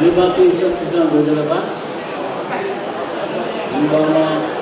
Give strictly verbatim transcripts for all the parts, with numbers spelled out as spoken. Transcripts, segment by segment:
हनेबहःपिं सकसितं ज्वजलपा। हनेबहःम्ह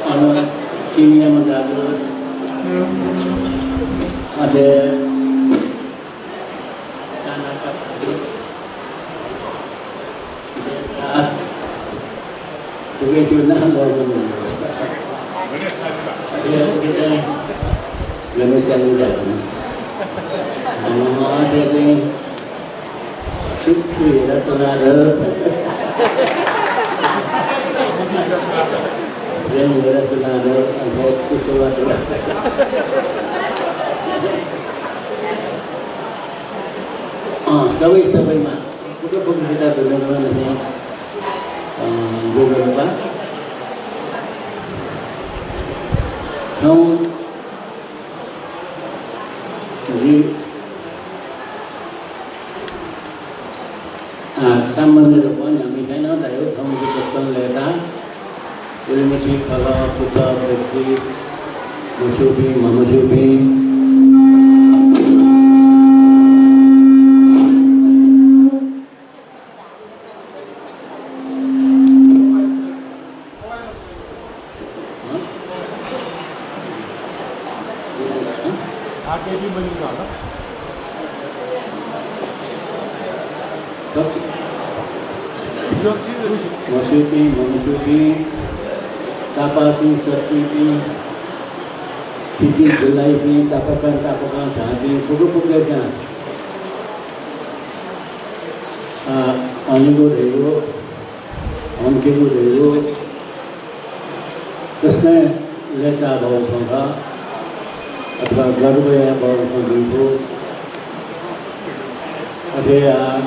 अन केनियामा दाजु, अथे अँ, सबै, सबैमा फुक्क फुक्क जिता धन्यवाद चाहिँ, अँ, ज्वजलपा। थौं जि, अँ, सामान्य रूपमा न्ह्याम्हसिनं धायेगु थौं जि दक्वं लय्ताः। उलिमछि खलः, पुचः, व्यक्ति, म्हस्यूपिं, म्हमस्यूपिं। म्हस्यूपिं, म्हमस्यूपिं, तापाःपिं, सत्तीपिं, थीथी दुलाइपिं, तापाकं, तापाकं झाःपिं, फुक्क फुक्कसिनं, अ, हनेगु धइगु, हंकेगु धइगु, तसकं लय्ताः भाःगु खँ खः, अथवा गर्व याये भाःगु खँ जुइ फु। अथे याः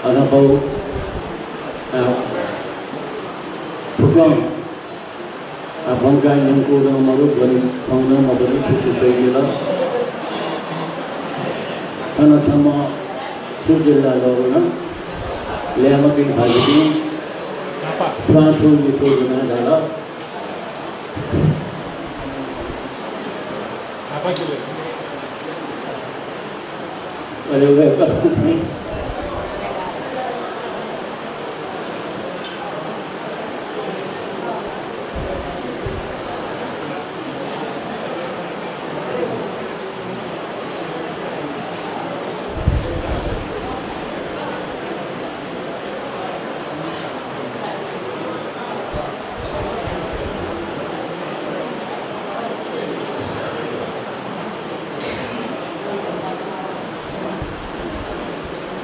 हनाबौ, अ, फुक्कं, अ, ब्वंकाः न्यंकू नं मदु, ब्वने फुम्ह नं मदु, छु छु तयादिल। थन छम्ह छु जुल धाःसा नं, ल्याय्म्हपिं भाजुपिं स्वां थू मिथू जुयाः झाल। अरे, वे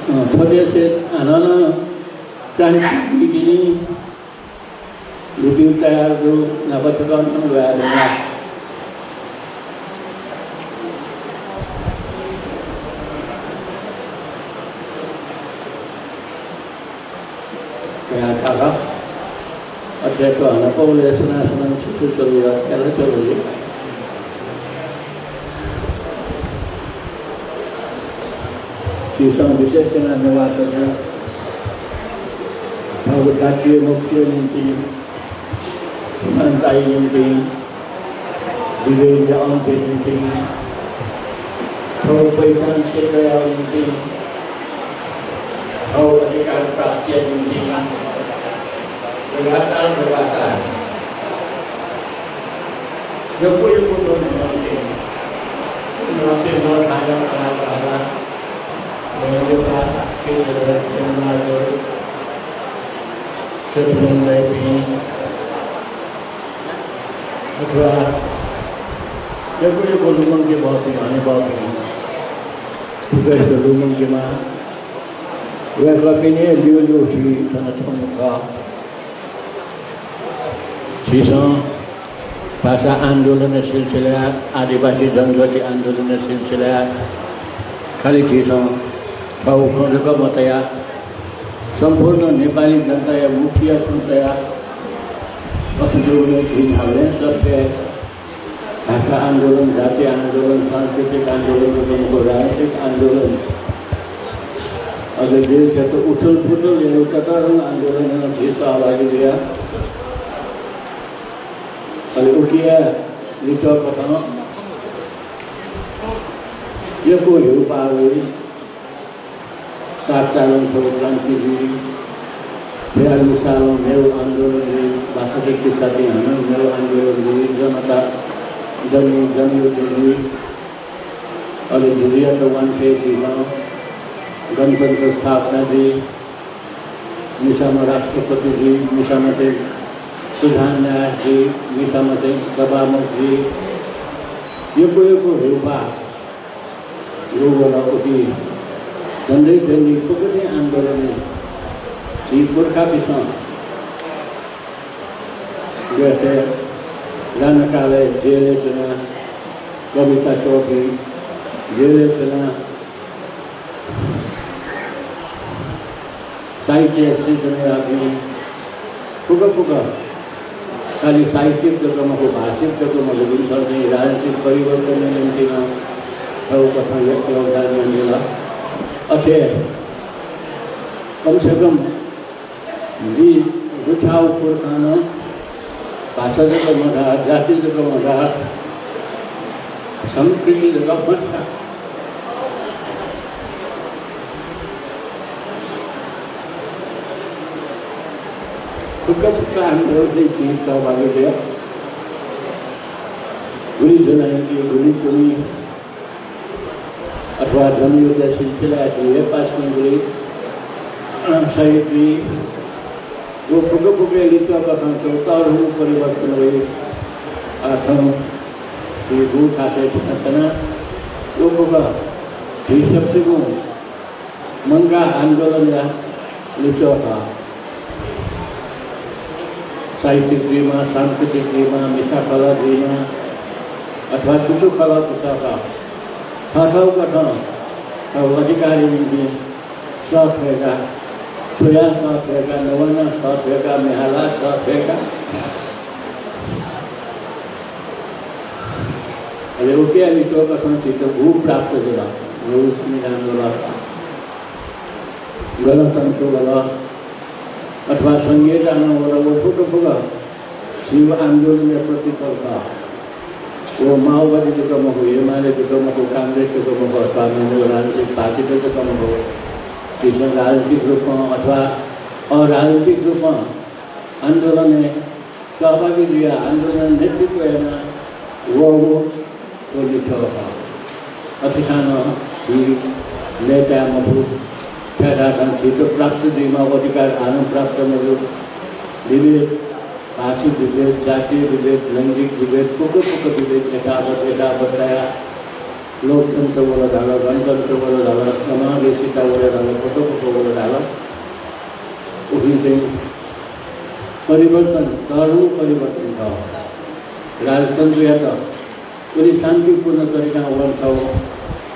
अ, थ्व देशय् हानं नं क्रान्ति जुइतिनि, लुतिं तयार जु, न्हापा छकः नं ल्वाये धुन। कयाः थाल। अथे थ्व हनाबौलय् सुनां सुनां छु छु जुल, अथे ला जुल जुइ। झीसं विशेष यानाः नेवाःतय्त थःगु जातीय मुक्तिया निंतिं, समानताया निंतिं, विभेदया अन्तया निंतिं, थःगु पहिचान सिद्ध यायेगु निंतिं, थःगु अधिकार प्राप्तिया निंतिं लगातार, लगातार यक्व यक्व नं न्ह्यःने, न्ह्यःने नं थाय् नं खना धाःसा, न्ह्यःने नं चतुर्थ दाइपिं अथवा यक्व यक्व लुमंके बहःपिं, हनेबहःपिं फुक्कसित लुमंकेमाः। वय्कःपिनि ल्यूल्यू झी थन थ्वंगु खः। झीसं भाषा आन्दोलनया सिलसिलाय्, आदिवासी जनजाति आन्दोलनया सिलसिलाय् खालि झीसं थःगु खँ जक मतयाः सम्पूर्ण नेपाली जनताया मुक्तिया खँ तयाः अथे जूगुलिं झी न्ह्याबलें सत्य भाषा आन्दोलन, जातीय आन्दोलन, सांस्कृतिक आन्दोलन जक मखु, राजनीतिक आन्दोलन, अझ देशयात उथलपुथल यायेगु ततःधंगु आन्दोलनय् नं झी सहभागी जुयाः अले उकिया लिच्वः कथं यक्व ह्यूपाः वइ। सात सालं छगू क्रान्ति जुइ, छयालिस सालं मेगु आन्दोलन जुइ, बासठ्ठी सातय् हानं मेगु आन्दोलन जुइ, जनता दनि, जनयुद्ध जुइ, अले जुजुयात वांछ्वय् झीसं गणतन्त्र स्थापना जुइ, मिसाम्ह राष्ट्रपति जुइ, मिसाम्ह चाहिँ प्रधान न्यायाधीश जुइ, मिसाम्ह चाहिँ सभामुख जुइ, यक्व यक्व ह्यूपाः गुगु वल। उकी झन्डै झन्डै फुक्कसिया आन्दोलनय् झी पुर्खापिंसं गथे राणाकालय् जेलय् च्वनाः कविता च्वःपिं, जेलय् च्वनाः साहित्य सिर्जना याःपिं फुक्क फुक्क खालि साहित्यिक जक मखु, भाषिक जक मखु, इमिसं चाहिँ राजनीतिक परिवर्तनया निंतिं नं थःगु कथं य-, योगदान यानादिल। अथे कम से कम जि गुथाःगु पुर्खां नं भाषा जक मधाः, जाति जक मधाः, संस्कृति जक मधाः। फुक्क फुक्क आन्दोलनय् झी सहभागी जुयाः गुलि ज्वनायंकी, गुलि कुनी अथवा जनयुद्ध सिलसिलाय् झी हे पासापिं गुलि, अ, शहीद जुइ। व फुक्क फुक्कया लिच्वः कथं छगू तःधंगु परिवर्तन वइ। आः थौं झी गुगु थासय् थ्यनाच्वना। व फुक्क झी सकसिगुं मंकाः आन्दोलनया लिच्वः खः। साहित्यिक जुइमा, सांस्कृतिक जुइमा, मिसा खलः जुइमा, अथवा छु छु खलः कुतः खः, थःथःगु कथं थःगु अधिकारया निंतिं सः थ्वय्काः, छ्वयाः सः थ्वय्काः, नवानाः सः थ्वय्काः, म्ये हालाः सः थ्वय्काः। अले उकिया लिच्वः कथं झीत गु प्राप्त जुल, गु संविधान वल, गणतन्त्र वल, अथवा संघीयता नं वल, व फुक्क फुक्क झीगु आन्दोलनया प्रतिफल खः। व माओवादी जक मखु, एमाले जक मखु, कांग्रेस जक मखु, अथवा मेमेगु राजनीतिक पार्टीत जक मखु, झीसं राजनीतिक रूपं अथवा अराजनीतिक रूपं आन्दोलनय् सहभागी जुयाः आन्दोलनय् नेतृत्व याना वःगु व लिच्वः खः। अथेसां नं झी लय्ताये मफु, छाय्धाःसा झीत प्राप्त जुइमाःगु अधिकार हानं प्राप्त मजू। विभेद, भाषिक विभेद, जातीय विभेद, लैंगिक विभेद, फुक्क फुक्क विभेद यथावत यथावत तयाः लोकतन्त्र वल धाल, गणतन्त्र वल धाल, समावेशिता वल धाल, फुक्क फुक्क वल धाल। उकिं चाहिँ परिवर्तन, तःधंगु परिवर्तन खः। राजतन्त्रयात उलि शान्तिपूर्ण तरिकां वंथाय्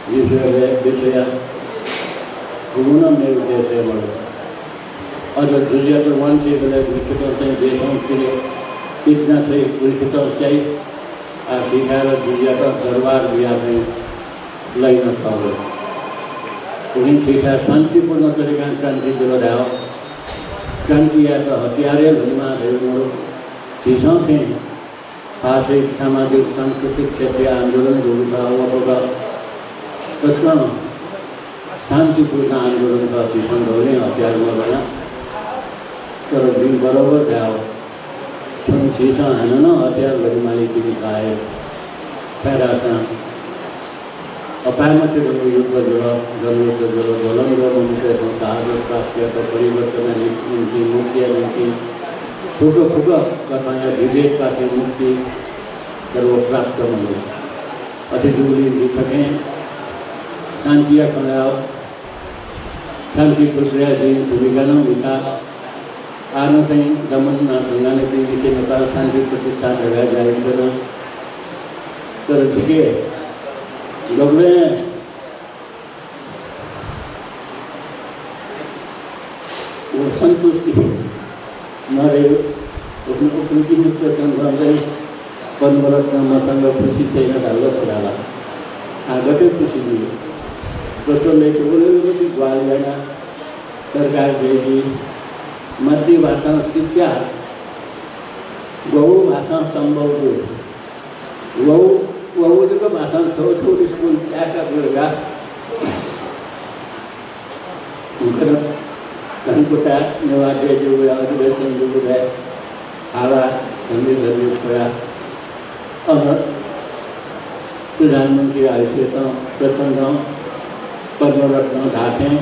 विश्वया, विश्वया गुगुं नं मेगु देशय् मदु। अझ जुजुयात वांछ्वय्बलय् गुलिसितं चाहिँ देशं पिने पितिना छ्वइ, गुलिसितं स्याइ। आः झीथाय् ला जुजुयात दरबार बियाः चाहिँ लहिना थल। उकिं झीथाय् शान्तिपूर्ण तरिकां क्रान्ति जुल धायेगु। क्रान्ति यायेत हतियार हे ल्ह्वनेमाः धइगु मदु। झीसं थें भाषिक, सामाजिक, सांस्कृतिक क्षेत्रीय आन्दोलन जूगु खः, व फुक्क तसकं शान्तिपूर्ण आन्दोलन खः, झीसं दौलें हतियार मल्ह्वना। तर जिं बरोबर धायेगु, थन झीसं हानं नं हतियार ल्ह्वनेमाली तिनि खः हे। छाय्धाःसा अपाय्म्हसित नं युद्ध जुल, जनयुद्ध जुल, ज्वलंद्वः मनूतय्सं साहस प्राप्त यात, परिवर्तनया निंतिं, मुक्तिया निंतिं, फुक्क फुक्क कथंया विभेदपाखें मुक्ति सर्वप्राप्त मदु। अथे जूगुलिं जि थथें शान्तिया खँ ल्हायेगु, शान्ति प्रक्रियाय् जिं भूमिका नं म्हिता। आः नं चाहिँ दमन नाप ढुङ्गानापिं लिसे नेपाल शान्ति प्रतिष्ठान धकाः ज्या यानाच्वना। तर जिके दबुलय् व सन्तुष्टि मरे। उखुन्हु, उखुन्हु किन्हु प्रचण्डं चाहिँ पद्मरत्न मसँग खुसी छैन धाल छु धाल? आः गथे खुसी जुइ? प्रचण्डयात उलिमछि ग्वाहालि यानाः सरकार दयेकी। मातृभाषां शिक्षा गु भाषां सम्भव दु? व, व जक भाषां छगू छगू स्कुल चाय्‌का ब्यु धकाः उखुन्हु धनकुटा नेवाः देय् जूगु, अधिवेशन जूगुलिं हावा झन्डै झन्डै ख्वया। अन प्रधानमन्त्री आयुष्यतं प्रचण्डं पद्मरत्नं धाःथें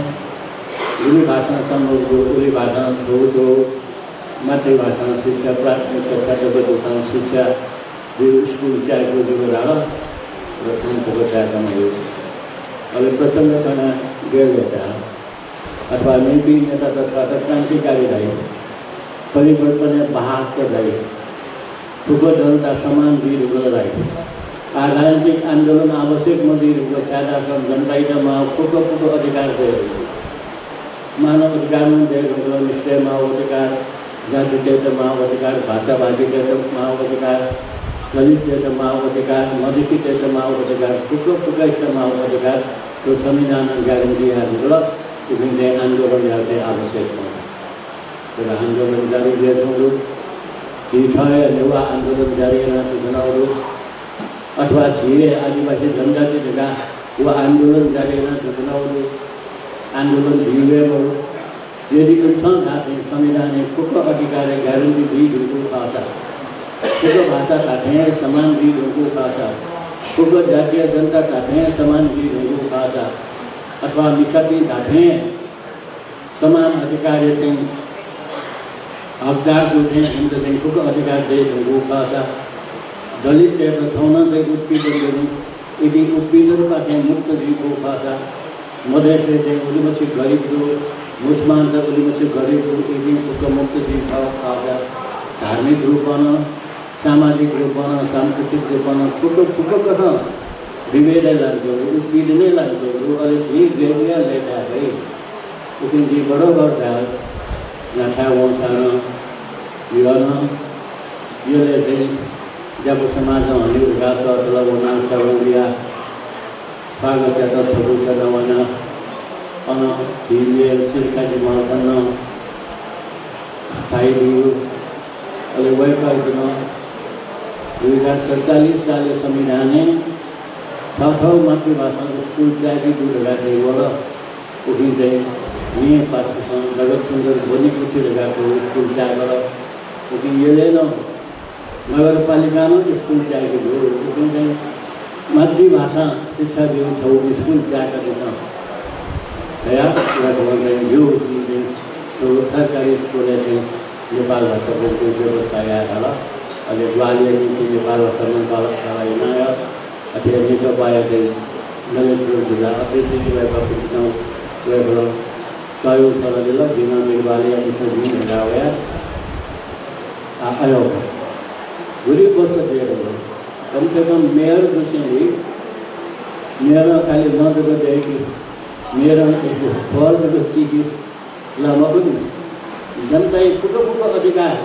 गुलि भाषां सम्भव दु, उलि भाषां छगू छगू मातृभाषां शिक्षा, प्राथमिक कक्षा तक दुसां शिक्षा ब्यु, स्कुल चाय्‌कु जुल धाल, र थन तक चाय्‌का मब्यू। अले प्रचण्ड थनाः गेल यात। अथवा मेपिं नेता तथात क्रान्तिकारी धाइ, परिवर्तनया वाहक धाइ, फुक्क जनता समान जुइ धुंकल धाइ। आः राजनीतिक आन्दोलन आवश्यक मजुइ धुंकल, छाय्‌धाःसा जनतायात माःगु फुक्क फुक्क अधिकार दये धुंकल। मानव अधिकार नं दये धुंकल, निश्चय माःगु अधिकार, जातितय्‌त माःगु अधिकार, भाषाभाषीतय्‌त माःगु अधिकार, दलिततय्‌त माःगु अधिकार, मधेसीतय्‌त माःगु अधिकार, फुक्क फुक्कसित माःगु अधिकार थ्व संविधानं guarantee याये धुंकल। उकिं चाहिँ आन्दोलन यायेगु चाहिँ आवश्यक मखु। तर आन्दोलन जारी जुया च्वंगु दु। झी थः हे नेवाः आन्दोलन जारी याना च्वनागु दु। अथवा झी हे आदिवासी जनजाति धकाः व आन्दोलन जारी याना च्वनागु दु। आन्दोलन जुइ हे मखु। यदि इमिसं धाःथें संविधानय् फुक्क अधिकारया guarantee जुइ धुंकूगु खःसा, फुक्क भाषा धाःथें समान जुइ धुंकूगु खःसा, फुक्क जातीय जनता धाःथें समान जुइ धुंकूगु खःसा, अथवा मिसापिं धाःथें समान अधिकारया चाहिँ हकदार जूथें इमित चाहिँ फुक्क अधिकार दये धुंकूगु खःसा, दलिततय्‌त थौं नं चाहिँ उत्पीडन दनि, इपिं उत्पीडनपाखें मुक्त जुइफु खःसा, मधेसय् चाहिँ उलिमछि गरिब दु, मुसलमानत उलिमछि गरिब दु, इपिं फुक्क मुक्त जुइफु खःसा, धार्मिक रूपं नं, सामाजिक रूपं नं, सांस्कृतिक रूपं नं फुक्क फुक्क कथं विभेदय् लानाच्वंगु, उत्पीडनय् लानाच्वंगु, अले झी गय् जुयाः लय्ताये फइ। उकिं जिं बरोबर धाये, न्हाथाय् वंसां नं, यः नं, यलय् चाहिँ ज्यापु समाजं हनेगु धकाः सःतल, वनाः सगं बियाः स्वागत यात, छकूचा नवाना। अन झी मेयर चिरकाजी महर्जन नं झायादीगु। अले वय्कःयात नं दुई हजार सतचालिस सालय् संविधानय् थःथःगु मातृभाषां स्कुल चाय्‌के दु धकाः चाहिँ वल। उकिं चाहिँ मेयरपाखें जगत सुन्दर ब्वनेकुथि धकाः थ्व स्कुल चाय्‌कल। उकिं यलय् नं नगरपालिकां नं स्कुल चाय्‌के दु। उकिं चाहिँ मातृभाषां शिक्षा ब्यूगु छगू स्कुल चाय्‌कादिसँ धयाः वय्कलं चाहिँ ब्यूगु। उकिं चाहिँ थ्व सरकारी स्कुलय् चाहिँ नेपाल भाषा ब्वनेकुथिया व्यवस्था याये धाल। अले ग्वाहालिया निंतिं नेपाल भाषा मञ्च पाल-, पालाः यानाः अथे हे नेकपाया चाहिँ ललितपुर जिल्ला अध्यक्ष वय्कःपिन्सं वय्कलं सहयोग सल्लाह दिल, जिं नं ग्वाहालि यानादिसँ धकाः वया आ-, अय्कः। गुलि वर्ष जुया वल। कम से कम मेयर दुसेंलि मेयरं खालि लँ जक दय्‌की, मेयरं फल जक चीकी ला मखु नि। जनताया फुक्क फुक्क अधिकार,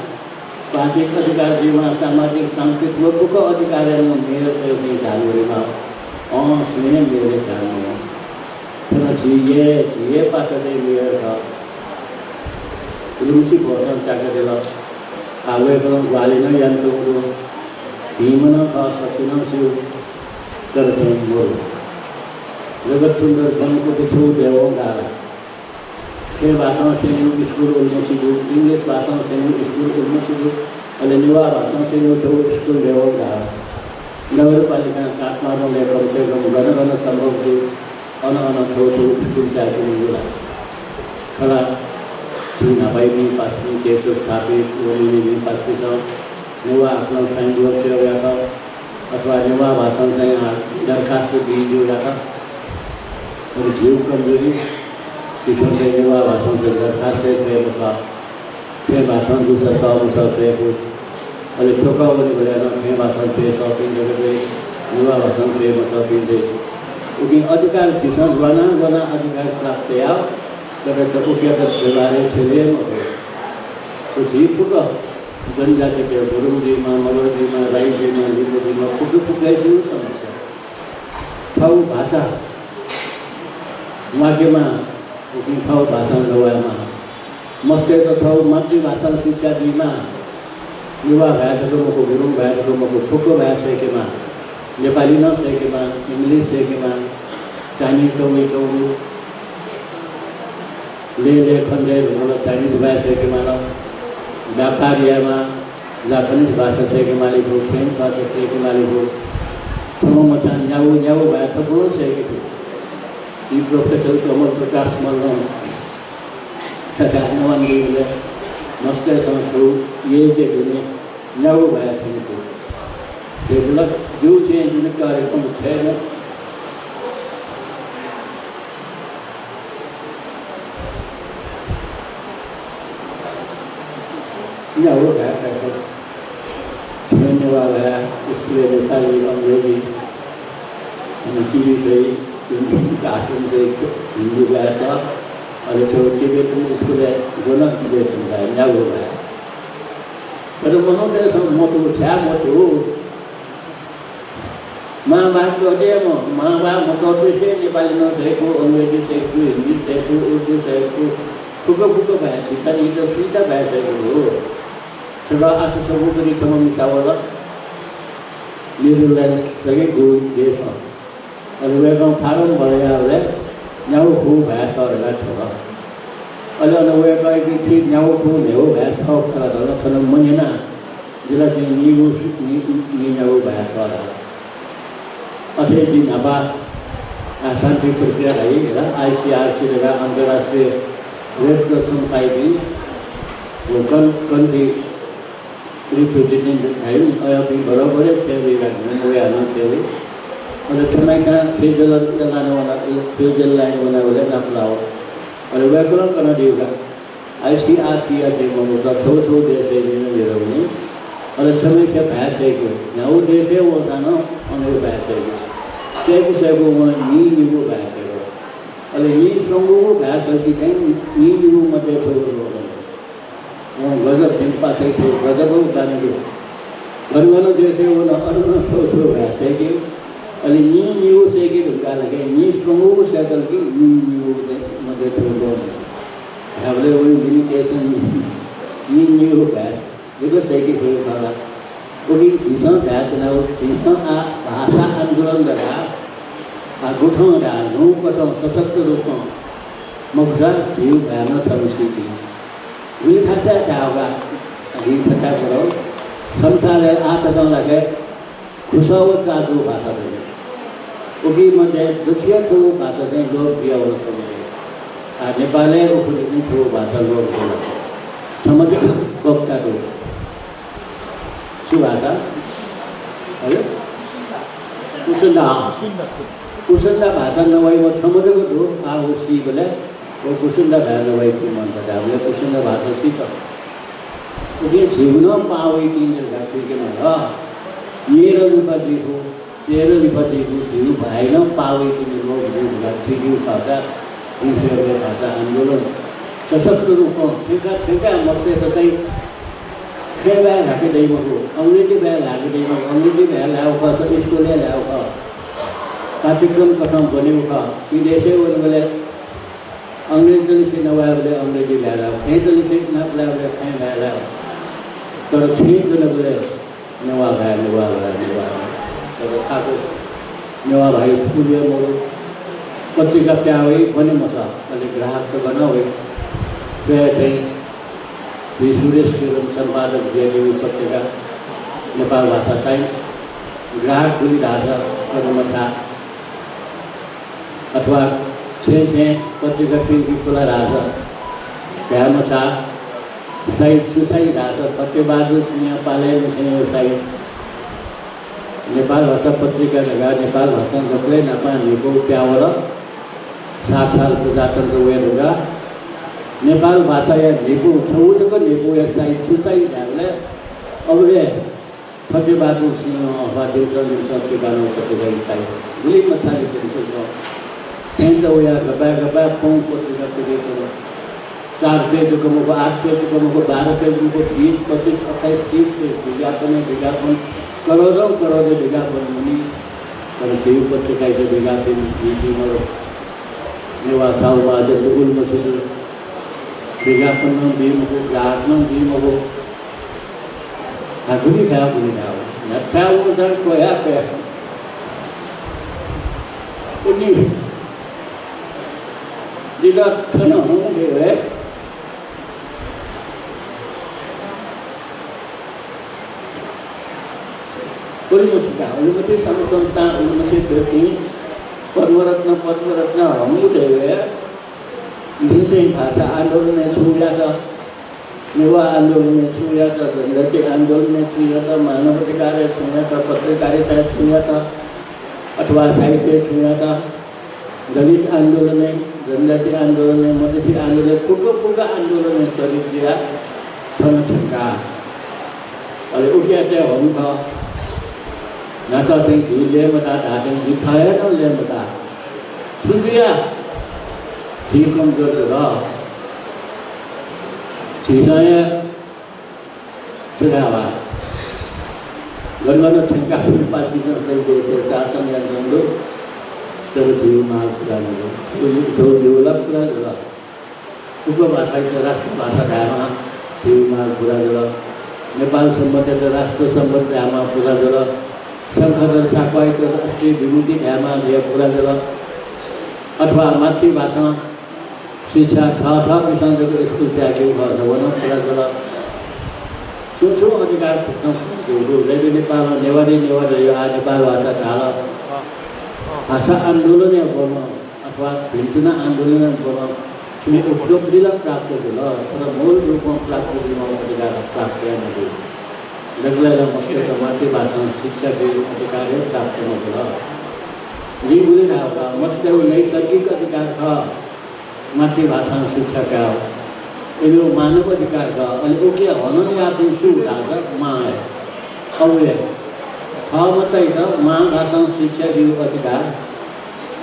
भाषिक अधिकार जुइमा, सामाजिक, सांस्कृतिक व फुक्क अधिकारय् नं मेयरतय्‌गु ध्यान वनेमाः। अँ, सुं हे मेयरय् ध्यान मवं। थन झी हे, झी हे पासातय् मेयर खः। उलिमछि भोटं चाय्‌कादिल। आः वय्कलं ग्वाहालि नं यानाच्वंगु दु। भिंम्ह नं खः, सकसिनं स्यू। तर चाहिँ मरु। जगत सुन्दर ब्वनेकुथि छगू दयेवं गाः ला? खय् भाषां स्यनीगु स्कुल उलिमछि दु, English भाषां स्यनीगु स्कुल उलिमछि दु, अले नेवाः भाषां स्यनीगु छगू स्कुल दयेवं गाः। नगरपालिकां काठमाडौंलय् कम से कम गन गन सम्भव दु, अन अन छगू छगू स्कुल चाय्‌के मज्यू ला? खला। न्हापायापिं पासापिं, तेज स्थापित व मुनिपिं पासापिन्सं नेवाः आकलं साइन बोर्ड सेवा यात अथवा नेवाः भाषां चाहिँ आ, दरखास्त बी ज्यू यात। अले झीगु कमजोरी, झीसं चाहिँ नेवाः भाषां चाहिँ दरखास्त हे च्वये मसः। खँय् भाषां जूसा सः मसः च्वयेगु। अले थ्व कः वनेबलय् नं खँय् भाषां च्वये सःपिं जक दइ, नेवाः भाषां च्वये मसःपिं दइ। उकिं अधिकार झीसं ल्वानाः ल्वानाः अधिकार प्राप्त याः, तर त उकियात व्यवहारय् छ्यले मखु। व झी फुक्क जनजातितय् गुरुङ जुइमा, मगर जुइमा, राई जुइमा, लिम्बू जुइमा, फुक्क फुक्कय् जुइगु समस्या। थःगु भाषा म्वाकेमा, उकिं थःगु भाषां लवायेमा। मस्तय्त थःगु मातृभाषां शिक्षा बीमा। नेवाः भाय् जक मखु, गुरुङ भाय् जक मखु, फुक्क भाय् सय्केमा। नेपाली नं सय्केमा, English सय्केमा, Chinese त वइच्वंगु। लय् लय् खँ दये धुंकल Chinese भाय् सय्केमाल, व्यापार यायेमा, Japanese भाषा सय्केमाली फु, French भाषा सय्केमाली फु। थ्व मचां न्यागू न्यागू भाय् छपु नं सय्के फु। झी professor कमल प्रकाश मल्लं छथाय् नवानादीबलय् मस्तय्सं छगू येँय् दुने न्यागू भाय् थ्यंकू। देगलक ज्यू छेँय् दुने तःधंकूम्ह छय् नं न्यागू भाय् थ्यंकू। छेँय् नेवाः भाय्, स्कुलय् नेपाली, अंग्रेजी, अनि टिभी चाहिँ, हिन्दी, कार्टुन चाहिँ हिन्दी भाय् सः। अले छगू Tibetan स्कुलय् गन Tibetan भाय्, न्यागू भाय्। तर मनूतय्सं मतू, छाय् मतू? मांभाय् तःधंम्ह, मांभाय् मतःपिन्सं नेपाली नं सय्कू, अंग्रेजी सय्कू, हिन्दी सय्कू, उर्दू सय्कू, फुक्क फुक्क भाय्, झीत नित सुइत भाय् सय्कू दु। छकः आः समुद्री छम्ह मिसा वल, Netherlands धइगु देशं। अले वय्कलं फारम भरे याःबलय् न्यागू खुगू भाय् सः धकाः थ्यंकल। अले अन वय्कःयाके थ्व न्यागू खुगू न्हय्गू भाय् सः खला धकाः थन मन्यना। जिं ला चाहिँ निगू, नि, नि, न्यागू भाय् सः धाल। अथे जिं न्हापा आ शान्ति प्रक्रिया धाइ, हेला, ICRC धकाः अन्तर्राष्ट्रिय Red Cross Society, व कन, country representative धाइ नि, अय्पिं बरोबर हे छ्यले वइगु, वयाः नं छ्यले वइ। अले छम्हस्यां स्विजरल्यान्ड वना, स्विजरल्यान्ड वनाबलय् नापलाः वल। अले वय्कलं कनादीगु का। ICRC-या चाहिँ मनूत छगू छगू देशय् न्यन न्यन वनी। अले छम्हस्या भाय् सय्के, न्यागू देशय् वःसां नं अन हे भाय् सय्के। सय्कू सय्कू वं नीनिगू भाय् सय्कल। अले नीस्वंगूगु भाय् सःपिं चाहिँ नीनिगू मध्ये छगू वल। वं गजब, जिमि पाखें छगू गजब बानी दु। गन गन देशय् वन, अन नं छगू छगू भाय् सय्के। अले नीनिगू सय्के धुंकाः ला नीस्वंगूगु सय्कल कि नीनिगू मध्ये छगू वल। धायेबलय् वइ limitation, नीनिगू भाय् जक सय्के फइ खः ला। उकिं झीसं धायेत्यनागु, झीसं आः भाषा आन्दोलन धकाः, आः गुथं धाः, न्हूकथं सशक्त रूपं मखुसा झीगु भाय् नं थन सीकी। गुलि थाचाय् धायेगु का, जिं छता करो, संसारय् आः तकं लाखे खुसः व चाजू भाषा दनि। उकी मध्ये दक्वसिया छगू भाषा चाहिँ लोप बिया वल थ्व मध्ये। आः नेपालय् उखुन्हु छगू भाषा लोप जुल। छम्ह जक वक्ता दु। छु भाषा? अरे? कुसुन्डा, अँ। कुसुन्डा भाषा नवाइम्ह छम्ह जक दु। आः व सीबलय् व कुसुन्डा भाय् नवाइपिं मन्त धाःबलय् कुसुन्डा भाषा सीत। उकिं झीगु नं पाः वइतिनि धकाः थुइके माल। न्येरं लिपा जुइगु, तेरं लिपा जुइगु झीगु भाय् नं पाः वइतिनि लोप जुइ धकाः थुइकेगु खःसा, झी स्वयम्भू भाषा आन्दोलन सशक्त रूपं थ्यंका थ्यंका मस्तय्त चाहिँ खँय् भाय् ल्हाके दइ मखु, अंग्रेजी भाय् ल्हाके दइ मखु, अंग्रेजी भाय् ल्हायेगु खःसा स्कुलय् ल्हायेगु खः, पाठ्यक्रम कथं ब्वनेगु खः। विदेशय् वनेबलय् अंग्रेजी तलेसे नवायेबलय् अंग्रेजी भाय् ल्हायेगु, खँय् तलेसे नापलायेबलय् खँय् भाय् ल्हायेगु। तर छेँय् च्वनेबलय् नेवाः भाय्, नेवाः भाय्, नेवाः भाय्। तर थाकु नेवाः भाय् स्कुलय् मरु, पत्रिका प्याः वइ, ब्वने मसः, अले ग्राहक तक नं वइ। स्वये थें झी सुरेश किरण सम्पादक जुयादीगु पत्रिका नेपाल भाषा टाइम्स, ग्राहक गुलि धाःसा कदम था। अथवा छेँय् छेँय् पत्रिका प्रिन्ट फुला धाःसा धायेमसा, साइत छु साइत धाःसा सत्यबहादुर सिंह पालय् निसें यो साइत नेपाल भाषा पत्रिका धकाः नेपाल भाषां दकलय् न्हापां न्ह्यइपुगु प्यावल। सात साल प्रजातन्त्र वये धुंकाः नेपाल भाषाया न्ह्यइपुगु छगू जक न्ह्यइपुगुया साइत छु साइत धायेबलय् अबलय् सत्यबहादुर सिंह अथवा दिवसं दिवसं पिकानं पत्रिका इसाई गुलि मछाले दिवसं थेंत वया गपाय् गपाय् पौं पत्रिका पिके च्वन। चार पेज जक मखु, आठ पेज जक मखु, बाह्र पेज मखु, बीस, पच्चिस, अट्ठाइस, तीस पेज विज्ञापन, विज्ञापन, करोडौं करोड विज्ञापन मुनी। तर झीगु पत्रिकायात विज्ञापन नीति मरु। नेवाः साहु महाजनत उलिमछि दु। विज्ञापन नं बी मखु, ग्राहक नं बी मखु। हाकुनि खाया कुनि खाया। न्ह्याथाय् वंसां क्वह्या क्वह्या। उलि जितः थन हुँ हे। उलिमछि का, उलिमछि संस्था, उलिमछि व्यक्ति, पद्मरत्न, पद्मरत्न हंगु धैवे, भिंतै भाषा आन्दोलनय् छु यात, नेवाः आन्दोलनय् छु यात, जनजाति आन्दोलनय् छु यात, मानव अधिकारय् छु यात, पत्रकारिताय् छु यात, अथवा साहित्यय् छु यात, दलित आन्दोलनय्, जनजाति आन्दोलनय्, मधेसी आन्दोलनय्, फुक्क फुक्क आन्दोलनय् शरीक जुयाः थन थ्यंका। अले उकियात हं खः। न्हाचः चाहिँ झी लय् मता धाःथें झी थः हे नं लय् मता। छु जुयाः झी कमजोर जुल? झीसं हे छु धायेबा? गन गन थ्यंकाः फुलपातिं चाहिँ देशय् शासन यानाच्वंगु दु। तर झीगु माग पुरा मजुल। झीगु, झीगु ला पुरा जुल। उपभाषायात राष्ट्रभाषा धायेमाः झीगु माग पुरा जुल। नेपाल संवतयात राष्ट्र संवत धायेमाः पुरा जुल। शंखधर साख्वाःयात राष्ट्रिय विभूति धायेमाः धया पुरा जुल। अथवा मातृभाषां शिक्षा थःथःपिन्सं जक स्कुल त्याकेगु खः, व नं पुरा जुल। छुं छुं अधिकार फुक्कं फुक्कं दु। यदि नेपालं नेवारी, नेवारी धयो आः नेपाल भाषा धाल, भाषा आन्दोलनया बलं अथवा भिन्तुना आन्दोलनया बलं छुं उपलब्धि ला प्राप्त जुल, तर मूल रूपं प्राप्त जुइमाःगु अधिकार प्राप्त याये मजू। दकलय् ला मस्तय्त मातृभाषां शिक्षा बीगु अधिकार हे प्राप्त मजुल। जिं गुलि धायेगु का, मस्तय्गु नैसर्गिक अधिकार खः। मातृभाषां शिक्षा कायेगु इमिगु मानव अधिकार खः। अले उकिया हनन याःपिं सु धाःसा मां हे। अबुया। थः मचायात मां भाषां शिक्षा बीगु अधिकार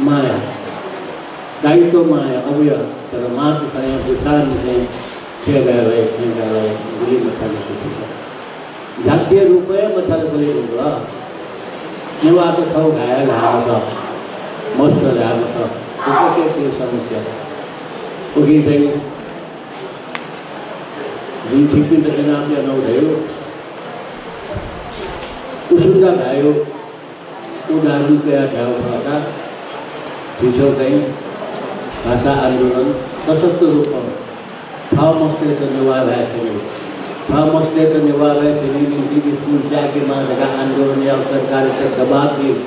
मांया। दायित्व मांया, अबुया। तर मांपिसंया दुसांनिसें थें गाय् लाइ, थें गाय् लाइ, गुलि मछाले कुथि खः। जातीय रूपं हे मछालेबलय् धुंकल। नेवाःत थःगु भाय् धाये मसः, मस्त धाये मसः। थुकथं थ्व समस्या। उकिं चाहिँ जिं छिकपिन्त इनाप यानागु धयागु, कुसुन्दा भाय्‌या उदाहरण कयाः धायेगु खःसा, झीसं चाहिँ भाषा आन्दोलन सशक्त रूपं थः मस्तय्त नेवाः भाय् थ्यनेगु, थः मस्तय्त नेवाः भाय् थ्यनेगु निंतिं स्कुल त्याकेमाः धकाः आन्दोलन याःगु, सरकारयात दबाब बीगु,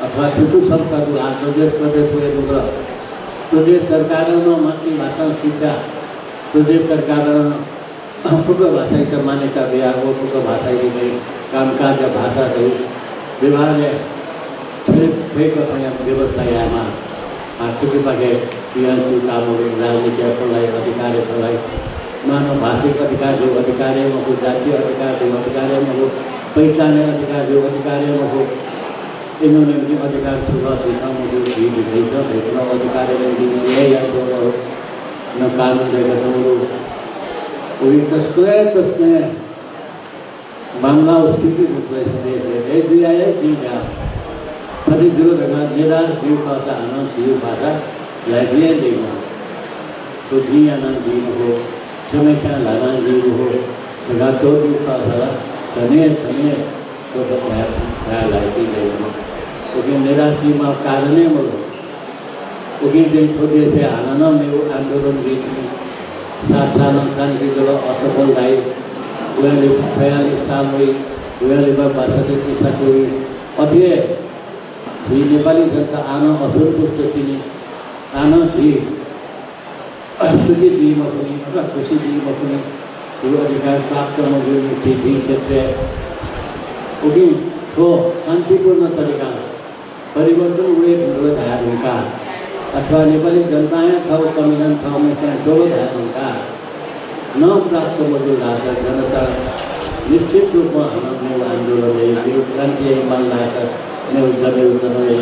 अथवा छु छु संस्था दु, आः प्रदेश, प्रदेश वये धुंकल। प्रदेश सरकारं नं मातृभाषां शिक्षा, प्रदेश सरकारं फुक्क भाषायात मान्यता बियाः व फुक्क भाषायात चाहिँ कामकाजया भाषा धयाः व्यवहारय् छ्वये फइकथंया व्यवस्था यायेमाः। आः थुकिपाखे पिहां च्यूताः मवय्, राजनीतिया खँ ल्हाइ, अधिकारया खँ ल्हाइ। मानव भाषिक अधिकार धयागु अधिकार हे मखु, जातीय अधिकार धयागु अधिकार हे मखु, पहिचानया अधिकार धयागु अधिकार हे मखु। इमिगु निंतिं अधिकार छु खः झीसं मस्यू, झी भिखारीसं धइथें अधिकारया निंतिं छुं हे यानाच्वंगु मखु, न कानून दय्काच्वंगु दु। उकिं तसकं हे, तसकं हे बांमलाःगु स्थिति दु थ्व देशय्। अय् जुयाः हे जिं धाये, थथे जुल धकाः निराश जुइ खःसा हानं झीगु भाषा ल्हाय् जुइ हे दइ मखु। थ्व जिं यानां जुइ मखु, छम्हेस्यां ल्हानां जुइ मखु धकाः त्वःते खःसा ला झन हे झन हे थ्व भाय्, भाय् ल्हाय् जुइ दइ मखु। उकिं निराश जुइमाःगु कारण हे मदु। उकिं चाहिँ थ्व देशय् हानं नं मेगु आन्दोलन जुइतिनि। सात सालं क्रान्ति जुल, असफल धाइ। वयां लिपा छयालिस साल वइ, वयां लिपा बासठ्ठी त्रिसठ्ठी वइ। अथे हे झी नेपाली जनता आः नं असन्तुष्ट तिनि। आः नं झी सुखी जुइ मखुनि अथवा खुसी जुइ मखुनि, झीगु अधिकार प्राप्त मजुइनि झी क्षेत्रय्। उकिं थ्व शान्तिपूर्ण तरिकां परिवर्तन वये धुंकल धाये धुंकाः अथवा नेपाली जनताया थःगु संविधान थःम्हस्यां ज्वल धाये धुंकाः नं प्राप्त मजुल धाःसा जनता निश्चित रूपं हानं मेगु आन्दोलन याइ, मेगु क्रान्ति याइ माल धाःसा मेगु जमेगु जमेगु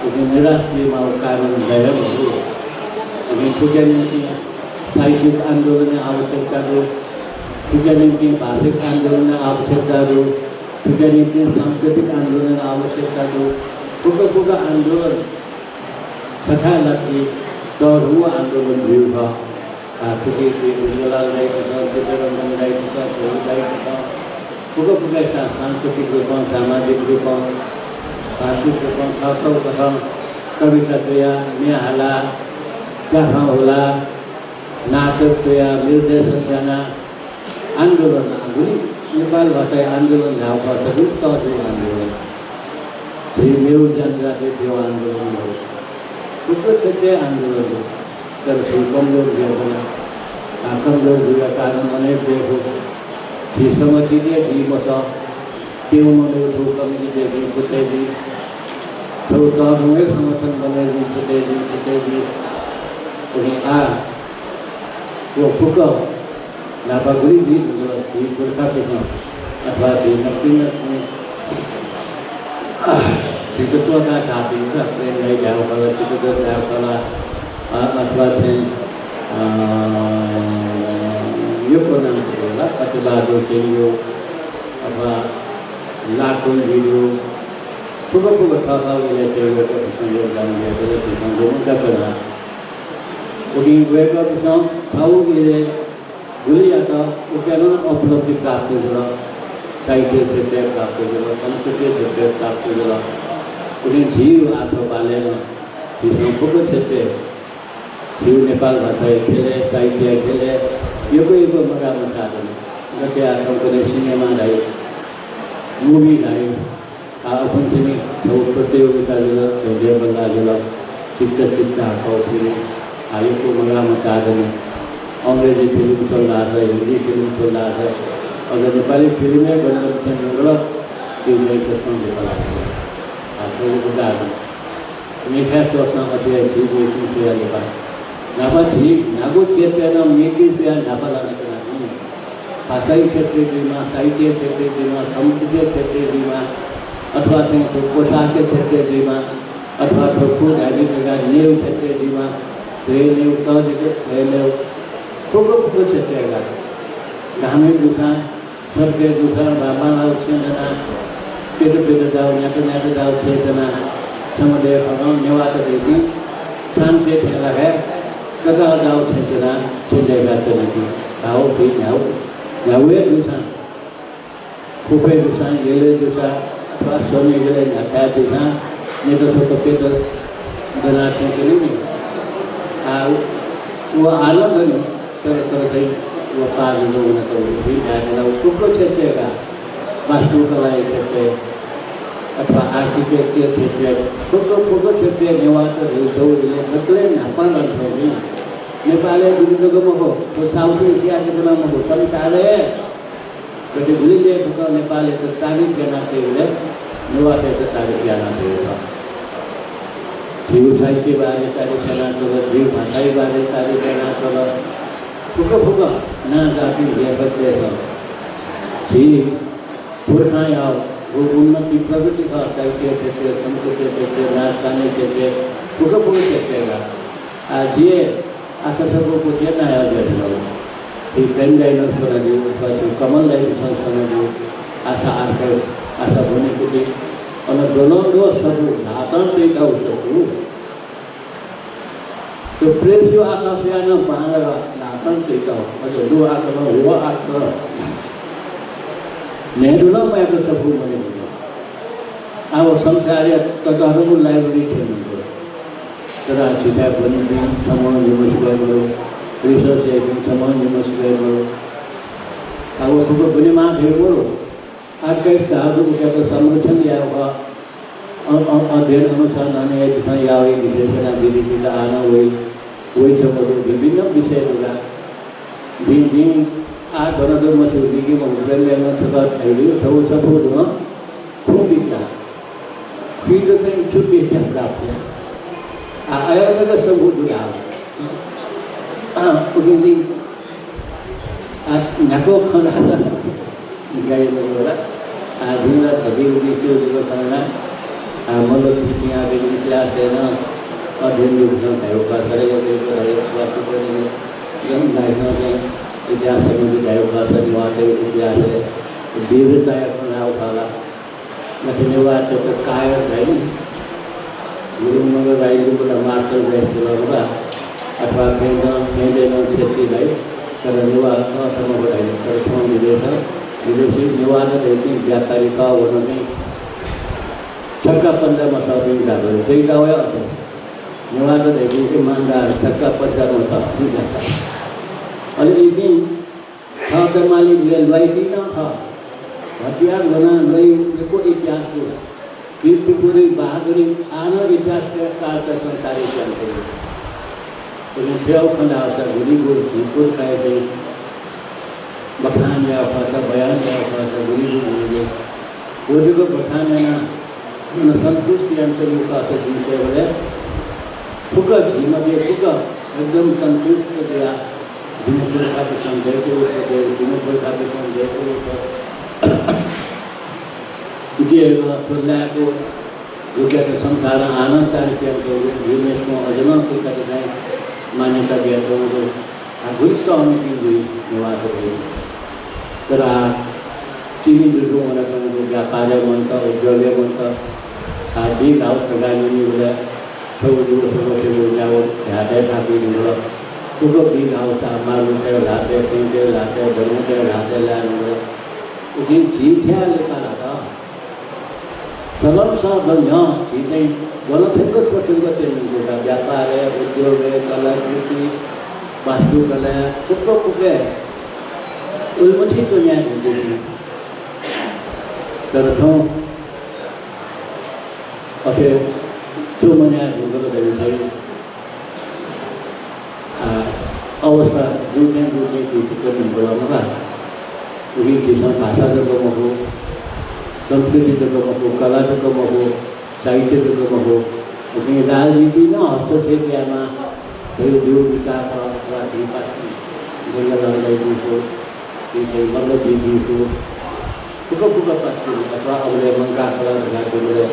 उकिं निराश जुइमाःगु कारण दयाः मजू। उकिं थुकिया निंतिं साहित्यिक आन्दोलनया आवश्यकता दु, थुकिया निंतिं भाषिक आन्दोलनया आवश्यकता दु, थुकिया निंतिं सांस्कृतिक आन्दोलनया आवश्यकता दु। फुक्क फुक्क आन्दोलन छथाय् लाकी तःधंगु आन्दोलन जुइगु खः। आ, थुकी ति दुर्गालाल दाइपिसं, चित्तरञ्जन दाइपिसं, प्रभु दाइपिसं, फुक्क फुक्कय्‌सां सांस्कृतिक रूपं, सामाजिक रूपं, भाषिक रूपं थःथःगु कथं कविता च्वयाः, म्ये हालाः, प्याखं हुलाः, नाटक च्वयाः, निर्देशन यानाः आन्दोलन, गुलि नेपाल भाषाया आन्दोलन धाःगु खःसा गुलि तःधंगु आन्दोलन। झी मेगु जनजाति थेगु आन्दोलन मखु। फुक्क क्षेत्रय् आन्दोलन दु। तर झी कमजोर जुयाच्वन। आ, कमजोर जुइगु कारण अनेक दय्‌कू। झी संगठित हे जुइ मसः। प्यम्ह मनूया थ्व कमिटी दय्‌की, फुतय् जुइ। थ्व तःधंगु हे संगठन बनय् जुइ, फुतय् जुइ, फुतय् जुइ। उकिं आ, व फुक्क न्हापा गुलि जुइ धुंकल, झी पुर्खापिसं अथवा झी नकतिनि नकतिनि झीत त्वःता झाःपिं, प्रेम भाइ धायेगु खला, चित्तधर धायेगु खला, अ, अथवा चाहिँ, अ, यक्व नाम ला, अतिबहादुर सिंह जु, अथवा लाटुल जु, फुक्क फुक्क थःथःगु इलय् चाहिँ वय्‌कःपिसं योगदान बियादिल, झीसं लुमंकाच्वना। उकिं वय्‌कःपिसं थःगु इलय् गुलियात उकिया नं उपलब्धि प्राप्त जुल, साहित्य क्षेत्रय् प्राप्त जुल, संस्कृति क्षेत्रय् प्राप्त जुल। उकिं झीगु आः थ्व बालय् नं झीसं फुक्क क्षेत्रय् झीगु नेपाल भाषाया ख्यलय्, साहित्यया ख्यलय् यक्व यक्व मगाःमचाः दनि। गथे आः थौंकन्हय् सिनेमा धाइ, movie धाइ, आ, अथें तिनि छगू प्रतियोगिता जुल, झ्वलय् बल्लाः जुल, चित्त चित्त हाकः फिलि, आ, यक्व मगाःमचाः दनि। अंग्रेजी फिल्म स्वल धाःसा, हिन्दी फिल्म स्वल धाःसा, अझ नेपाली फिल्मय् गन गन थें न्यंकल, ति चाहिँ तसकं नेपाल। आ, छगू उदाहरण। मेथाय् स्वःसां अथे हे झी मेपिं स्वयाः लिपा। न्हापा झी न्ह्यागु क्षेत्रय् नं मेपिं स्वयाः न्हापा लानाच्वनागु। भाषाया क्षेत्रय् जुइमा, साहित्यया क्षेत्रय् जुइमा, संस्कृतिया क्षेत्रय् जुइमा, अथवा चाहिँ थ्व पोशाकया क्षेत्रय् जुइमा, अथवा थ्व फुल धाइपिं जग्गा नेउ क्षेत्रय् जुइमा, ध्वय् नेउ, तःजिक ध्वय् नेउ, फुक्क फुक्क क्षेत्रय् गा। घामय् जूसां, सडकय् जूसां, बांबांलाःगु छेँय् च्वनाः, प्यत प्यत दाउ, न्यात न्यात दाउ छेँय् च्वनाः, छम्ह दय् खः नेवाःत धइपिं फ्रान्सय् थें लाखाय् कतः दाउ छेँय् च्वनाः सिन्धय्‌का च्वनीपिं। धाउ भुइ न्ह्याउ, न्ह्याउ हे जूसां, खुपय् जूसां, यलय् जूसां, अथवा स्वन्हु यलय् न्ह्याथाय् जूसां, न्यत स्वत प्यत दनाः छेँय् च्वनी नि। आ, व आः नं दनि। तर, तर चाहिँ व पाः जुल, व नं त उलि धायेधुन, व फुक्क क्षेत्रय् का, वास्तुकलाया क्षेत्रय् अथवा architect-या क्षेत्रय् फुक्क, फुक्क क्षेत्रय् नेवाःत धइगु छगू इलय् दकलय् न्हापां लानाच्वंपिं। नेपालय् गुलि जक मखु, थ्व South Asia-य् जक नं मखु, संसारय् गथे गुलि दय्‌कूगु नेपालयात तारिफ यानातयेबलय् नेवाःतय्‌त तारिफ यानातयेगु खः। झीगु साहित्य बारे तारिफ यानाच्वन, झीगु भाषाया बारे तारिफ यानाच्वन। फुक्क फुक्क नांजाःपिं लेखकतय्‌सं झी पुर्खांया व उन्नति प्रगति खः, साहित्य क्षेत्रय्, संस्कृति क्षेत्रय्, नाचगानया क्षेत्रय्, फुक्क फुक्क क्षेत्रय् का। आ, झी हे आशा सफू पुचः नायः जुयाच्वनागु। झी प्रेम दाइनं स्वनादिल, अथवा झी कमल दाइपिसं स्वनादिल, आशा आर्काइभ, आशा भुनेकुति, अन द्वलंद्वः सफू, ल्हातं चय्कागु सफू। थ्व press-या आशा स्वयाः नं बांलाक ल्हातं चय्कागु, अझ लु आशा नं, ह्वः आशा नं, न्हय्दँ नं मयाक सफू मदय्कूगु। आः व संसारया ततःधंगु library थें जुल। तर झीथाय् ब्वनीपिं छम्हं निम्ह सिबय् मदु, research याइपिं छम्हं निम्ह सिबय् मदु। आः व फुक्क ब्वनेमाः धइगु मदु। Archive धाःगु उकियात संरक्षण यायेगु खः। अ-, अ-, अध्ययन अनुसन्धान याइपिसं याः वइ, विश्लेषण विधि चिज आः नं वइ। वइच्वंगु दु, विभिन्न विषय दुगु। जिं, जिं आः गन दु मस्यू, जिके मखु, प्रेम यानाः छकः धयादिल, थ्व सफू दुगु, खुँ बिज्याः। खुइत चाहिँ छु बिज्याः प्राप्त याः। आः अय् तक सफू दु धाः। अ, उकिं जिं आः न्ह्याक्व खँ ल्हाना गाइ मखु ला। आः जिं ला धबी उबी च्यू जुल खँ ल्हाना। आः मल्ल थुकियापिं इतिहासय् नं अध्ययन जूसां धायेगु खः, तर यक्व यक्व धायेगु खः, सुपरिणय जन दाइसं चाहिँ इतिहास सम्बन्धी धायेगु खः, नेवाःतय् इतिहासय् वीरताया खँ ल्हाःगु खः ला। गथे नेवाःतय्‌त कायर धाइ नि, गुरुङ मगर राई लिपू ला मार्शल रेस जुल ला, अथवा फ्रेन्च, फ्रेन्चय् नं छेत्री धाइ, तर नेवाः थःत मखु धाइ नि, तर थौं विदेश, विदेशी नेवाःत धइपिं व्यापारी खः, व नं चाहिँ छक्का पन्जा मसःपिं व्यापारी, जैता वया अथे। नेवाःत धइपिं इमानदार, छक्का पन्जा मसःपिं व्यापारी। अले इपिं थःत मालीबलय् ल्वाइपिं नं खः। हतियार ज्वनाः ल्वाइगु यक्व इतिहास दु। कीर्तिपुरी, बहादुरी, आः नं इतिहासकारतय्‌सं तारिफ यानातःगु। उकिं थ्व खँ धाःसा गुलि गुलि झी पुर्खातय्‌सं बखान याःगु खःसा, बयान याःगु खःसा गुलि गुलि गुलि गुलि। व जक बखान यानाः मन सन्तुष्ट यानातःगु खःसा जिं स्वयेबलय् फुक्क झी मध्ये फुक्क एकदम सन्तुष्ट जुयाः जिमि पुर्खातय्‌सं दयेकूगु थ्व देय्, जिमि पुर्खातय्‌सं दयेकूगु थ्व देय्‌यात थ्व लायेकूगु, गुकियात संसारं आः नं तारिफ यानातःगु, युनेस्कों अझ नं थुकियात चाहिँ मान्यता बियातःगु। आः गुलि तःमिपिं जुइ नेवाःत धइगु। तर आः चिनी जुजुं वनाच्वंगु, व्यापारय् मन्त, उद्योगय् मन्त। आः big house धकाः न्यनीबलय् छगू, दुगू, छगू, छगू, न्यागू ध्यातय् थाकुइ धुंकल। फुक्क big house आः मार्बलतय् ल्हातय्, फ्रेन्चतय् ल्हातय्, दर्मातय् ल्हातय् लाये धुंकल। उकिं झी थ्याः लिपा ल्हात। सलंसः न्ह्यः झी चाहिँ गन थ्यंक च्वंगु त्यंगु का, व्यापारय्, उद्योगय्, कलाकृति, वास्तुकलाय्, फुक्क फुक्कय् उलिमछि च्वने याये धुंकूपिं। तर थौं अथे च्वमने याये धुंकल धइगु चाहिँ आ, अवस्था जुथें जुथें जुइ धुंकल मखु ला। उकिं झीसं भाषा जक मखु, संस्कृति जक मखु, कला जक मखु, साहित्य जक मखु, उकिं राजनीतिइ नं हस्तक्षेप यायेमाः धइगु जिगु विचार खः। अथवा झी पासापिं गंगाधर दाइ जु खः, झी चाहिँ मल्ल जु खः, फुक्क फुक्क पासापिं अथवा अबलय् मंकाः खलः धकाः जूबलय्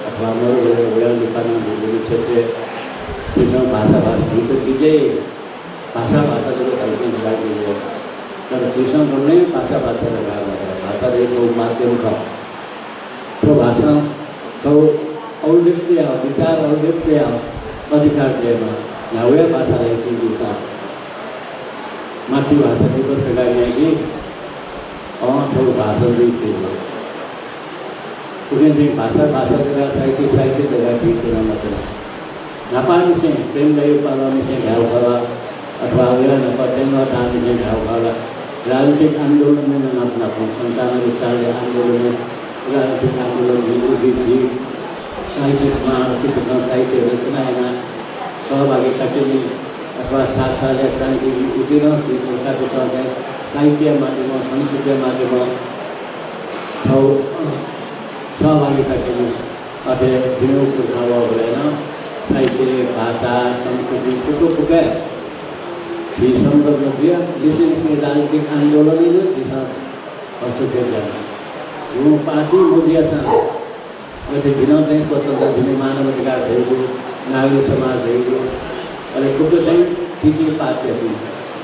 अथवा मरुबलय् वयां लिपा नं झीगु क्षेत्रय् झीसं भाषा भाषा झीत बिज्याइ, भाषा भाषा जक धाइपिं धकाः जुइ। तर झीसं गबलें भाषा भाषा धकाः मधाये, भाषा धइगु माध्यम खः। थ्व भाषां थःगु अभिव्यक्ति यायेगु, विचार अभिव्यक्ति यायेगु अधिकार दयेमाः। न्ह्यागुया भाषा धइपिं जूसां मातृभाषा दिवस धकाः न्ह्याइपिं अँ, थ्व भाषण जुइपिं। उकिं चाहिँ भाषा, भाषा धकाः, साहित्य, साहित्य धकाः जुइपिं मखु ला। न्हापांनिसें प्रेम दाइया पालांनिसें धायेगु खः ला, अथवा वयां न्हापा तेंगः थांनिसें धायेगु खः ला, राजनीतिक आन्दोलनय् नं नाप नाप सन्तान विस्तारया आन्दोलनय्, राजनीतिक आन्दोलन, झी साहित्यिक महारथीतय्‌सं साहित्य रचना यानाः सहभागिता क्यनी। अथवा सात सालया क्रान्ति उतिनं झी पुर्खातय्‌सं चाहिँ साहित्यया माध्यमं, संस्कृतिया माध्यमं थःगु, अ, सहभागिता क्यनी। अथे जिमिगु पुर्खा वःबलय् नं साहित्य, भाषा, संस्कृति फुक्क फुक्कय् झी संलग्न जुयाः लिसे लिसे राजनीतिक आन्दोलनय् नं झीसं हस्तक्षेप याना। गुगुं पार्टी मजुयासां गथे जिमिगु चाहिँ स्वतन्त्र, जिमि मानवाधिकार धइगु, नागरिक समाज धइगु, अले फुक्क चाहिँ थीथी पार्टीयापिं,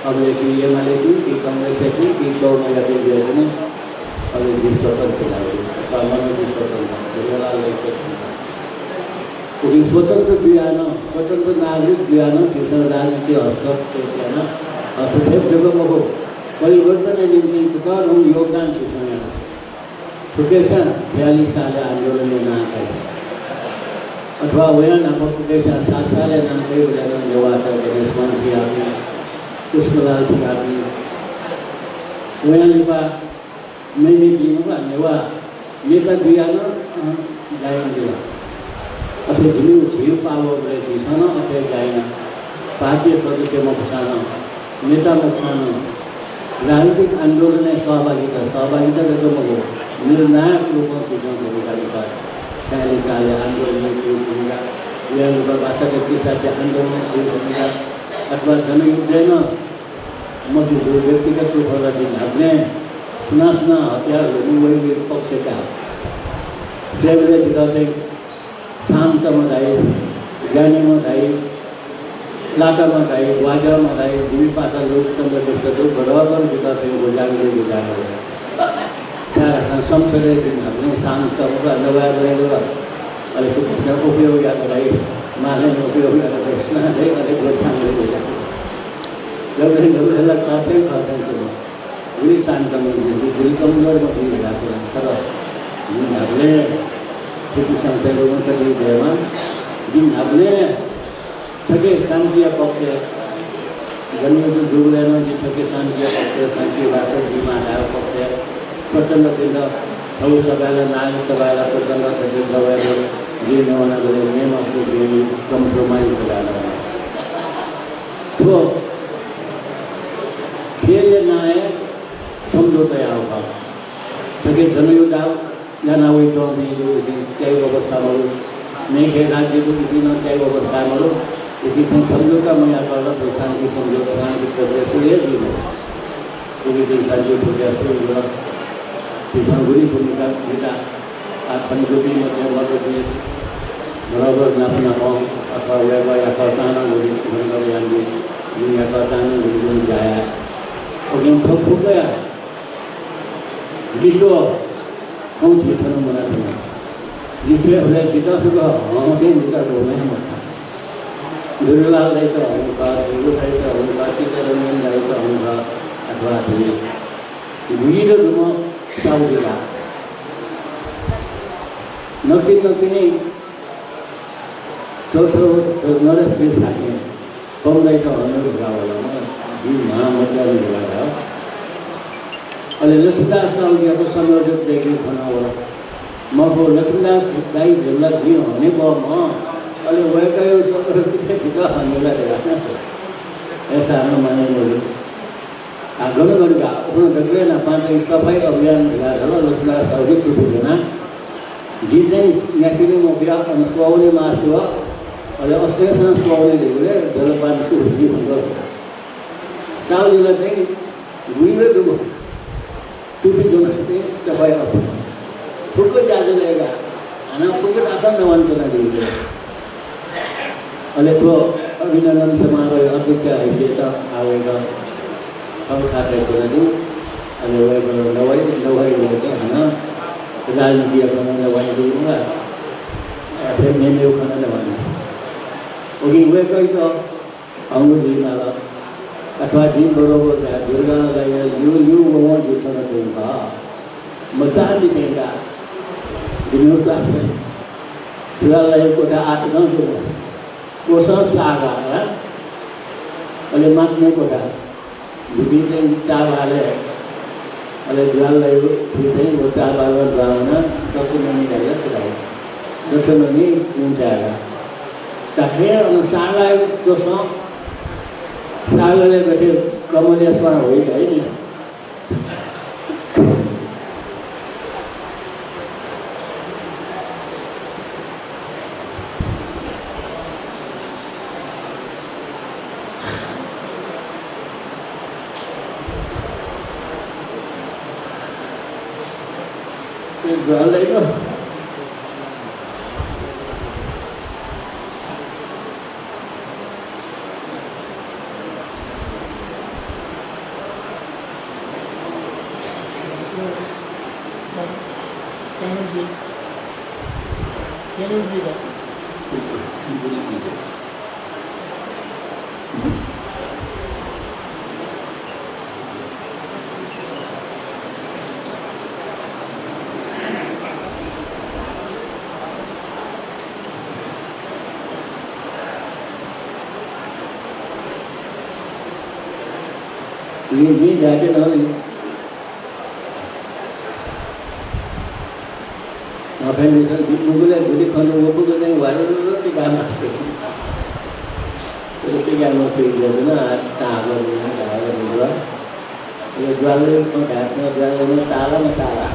अबलय् कि एमालेपिं, कि कांग्रेसयापिं, कि चौमयापिं जुयाच्वनी, अले जि स्वतन्त्र धाइ, अथवा मनोज जि स्वतन्त्र, झिंगुलाल दाइ स्वतन्त्र। उकिं स्वतन्त्र जुयाः नं, स्वतन्त्र नागरिक जुयाः नं झीसं राजनीतिइ हस्तक्षेप याना, हस्तक्षेप जक मखु, परिवर्तनया निंतिं ततःधंगु योगदान झीसं याना। फुक्कय्‌सां छयालिस सालया आन्दोलनय् नां काइ। अथवा वयां न्हापा फुक्कय्‌सां सात सालय् नां काइबलय् नं नेवाःत गणेश मान थुइकापिं, पुष्पलाल थुइकापिं, वयां लिपा मेमेपिं नं नेवाः नेता जुयाः नं, अ, ज्या यानादिल। अथे जिमिगु, झीगु पाः वःबलय् झीसं नं अथे ज्या याना। पार्टी सदस्य मखुसां नं, नेता मखुसां नं राजनीतिक आन्दोलनय् सहभागिता, सहभागिता जक मखु, निर्णायक रूपं झीसं भूमिका लिपा छाय् लिपा आन्दोलनय् झीगु भूमिका, उया लिपा भाषा व्यक्ति साहित्य आन्दोलनय् झीगु भूमिका, अथवा जनयुद्धय् नं मखु, व्यक्तिगत रूपं ला जिं न्ह्याबलें सुनां सुनां हतियार ल्ह्वनी वइगु पक्षय् का। जयबलय् जितः चाहिँ शान्तम्ह दाइ, ज्ञानीम्ह दाइ, लाताम्ह दाइ, ग्वाज्याःम्ह दाइ, जिमि पासा लोकचन्द्र विष्ट दु, बराबर जितः चाहिँ ग्वज्याः ग्वज्याः। छाय् धाःसा संसदय् जिं न्ह्याबलें शान्तम्ह नवाये बलय् ला अले सुभाषं उपयोग यात दाइ, माननीय उपयोग यात दाइ, सुनां दाइ, अले ग्वज्याः ग्वज्याः। लबलय् लबलय् ला खः थें खः थें च्वं। गुलि शान्तम्ह जुइ, गुलि कमजोर मखु धकाः च्वना। तर जिं न्ह्याबलें छुकिं संशय लोगं कति दयेमा, जिं न्ह्याबलें छखे शान्तिया पक्षय्, जनयुद्ध जूबलय् नं जिं छखे शान्तिया पक्षय्, शान्ति वार्ता जुइमा धाःगु पक्षय्, प्रचण्डपिन्त थःगु सभाय् ला, नागरिक सभाय् ला प्रचण्ड थथे दबाय् दु, जिं नवानाबलय् मेम्ह अप्वः जिं compromise धकाः नवाना। थ्व खेलया नां हे सम्झौता याःगु खः। छखे जनयुद्ध याना वइच्वंपिं दु, इपिं त्याइगु अवस्था मदु। मेखे राज्य दु, इपिं नं त्याइगु अवस्था मदु। इपिं थें सम्झौता मयाकल, थ्व शान्ति सम्झौता, शान्ति प्रक्रिया सुरु हे जुइ मखु। उकिं शान्ति प्रक्रिया सुरु जुल। झीसं गुलि भूमिका, झीत आः थन दुपिं मध्ये मदुपिं बराबर नाप नापं अथवा वय्कःया कःचां नं गुलि भूमिका यानादी, जिं याकःचां नं गुलि गुलि ज्या याये। उकिं थ्व फुक्कया लिच्वः खँ झी थन मुनाच्वना। लिच्वः हुलय् जितः सुक हं थें जितः ल्वःमं हे मछाः। दुलाल दाइत हं का, दुर्गु दाइत हं का, चित्तरञ्जन दाइत हं का, अथवा झी गुइदँ दुम्ह साउदी ला। नकतिनि नकतिनि थ्व, थ्व, थ्व नरेश वीर शाक्यं कम दाइत हं धकाः वल, मखु, जिं म्हां मच्वः नि धकाः धाः। अले लक्ष्मीदास साउदीयात संयोजक दय्केगु खनावल। मखु, लक्ष्मीदास दाइ धइबलय् जिं हने बहःम्ह, अले वय्कःयागु संयोजकय् जितः हने ला धकाः। अय्‌सां नं मानय् मजू। आ, गन गन का, उखुन्हु दकलय् न्हापां चाहिँ सफाई अभियान धकाः धाल, लक्ष्मीदास साउदी टुपी ज्वनाः। जि चाहिँ न्यासि नं मफया, अन स्वः वने मास्ति वः, अले अथेसां स्वः वने धइबलय् जलपान सुरु जुइ धुंकल। साउदीला चाहिँ गुइदँ दुम्ह टुपी ज्वनाः चाहिँ सफाई अभियान। फुक्क ज्या जुल का, हानं फुक्क थासं नवानाच्वनादीगु। अले थ्व अभिनन्दन समारोहया अध्यक्ष हैसियत आः वय्कः थःगु थासय् च्वनादी। अले वय्कलं नवाइ, नवाइ वय्कः हानं राजनीतिया खँ नवाइ दइ मखु ला। अथे मेमेगु खँ नवाइ। उकिं वय्कःयात हंगु जुइमाल। अथवा जिं बरोबर धाये, दुर्गालय् ल्यू ल्यू ववं जि थन तुं खः। मचांनिसें का। जिमिगु क्लासय् दुर्गालय् क्वथा आः तकं दु। क्वसं सागा, अले माकने क्वथा। जिपिं चाहिँ चाःभालय्, अले दुर्गालय् थुइ चाहिँ व चाःभालं दुहां वनाः दसननी धाइ ला छु धाइ, दसननी उंचाय् का। धात्थें अन सागाया क्वसं, सागलय् गथे कमलया स्वां हुइ धाइ नि। जिं, जिं जाके नहनी। अफेन मिसन जिं मुगुलय् गुलि खन, व मुगु चाहिँ वायु पिकाः मास्ति। उतय् गाय् मफुइ जुयाच्वन, आ, ताःगु, ताःगु। अले ज्वालय् खँ धायेफुम्ह ज्वालय् ताला मताला।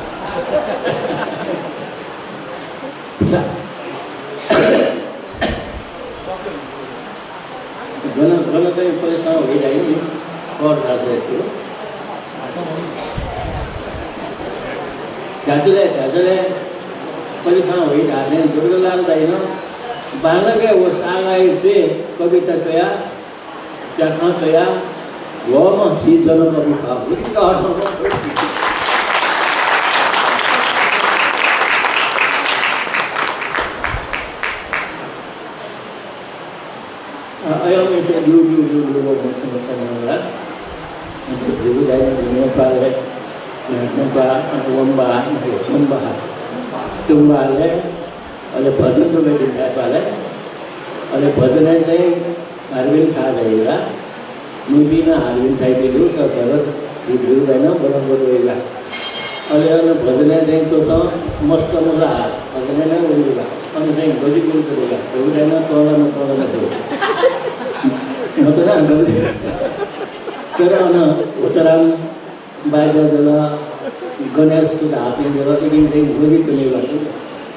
गन, गन चाहिँ परेशान हुइधाइ नि, कर धाःसा छु। धाःसा ले, धाःसा ले परेशान हुइधाःथें दुर्गालाल दाइनं बांलाक व सागाइ जुइ कविता च्वया, प्याखं च्वया, वःम्ह झी जनकवि खः। बुझित? अ, अयंनिसें ल्यूल्यू ल्यूल्यू वःम्ह छम्ह छम्ह ला। अथे भिगु दाइनं नेपालय्, अ, तुम्बा, अ, वम्बा, अ, तुम्बा, तुम्बालय्, अले भजन दुगु दिं थाय् पालय्, अले भजनय् चाहिँ अरविन्द खाँ झाइ ला। मेपिं नं अरविन्द खाँपिं दु, तर भरत भिगु दाइनं बरम्बर वइ ला। अले अन भजनय् चाहिँ च्वंम्ह मस्त मला, भजनय् नं वइ ला। अन चाहिँ गजि गुरु दु ला, भिगु दाइनं तःला मतःला मखु। मत ना, गजि। तर अन होताराम बाज्या जुल, गणेश सुधापिं जुल, इपिं चाहिँ गजि कने ला।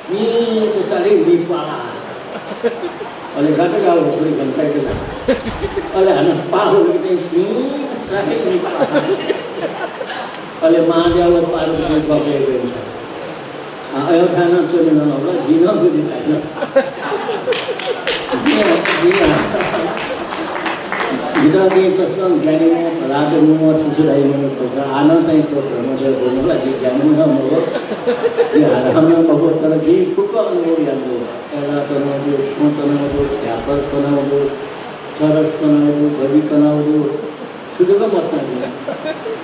स्वीं साथै लिपा। अले गात गाव हुकुरी घन्टा केला। अले हानं पाः हुकुरी चाहिँ स्वीं साथै लिपा। अले महादेव पार्वती गफे गइन्छ। अ, अय् थाय् नं च्वने नं होला, जिं नं बुझे साइँ। जिं, जिं, जितः चाहिँ तसकं ज्ञानी मं, भलादर मं, सुसुधाइ मं खः। आः नं चाहिँ थ्व भ्रमर जुइ मखु ला, जि ज्ञानी नं मखु, जि हराम नं मखु, तर जिं फुक्क अनुभव यानागु। अय्लाः च्वनागु, थौं च्वनागु, ध्यापर च्वनागु, चरस च्वनागु, गजि च्वनागु, छु जक मस्तानि।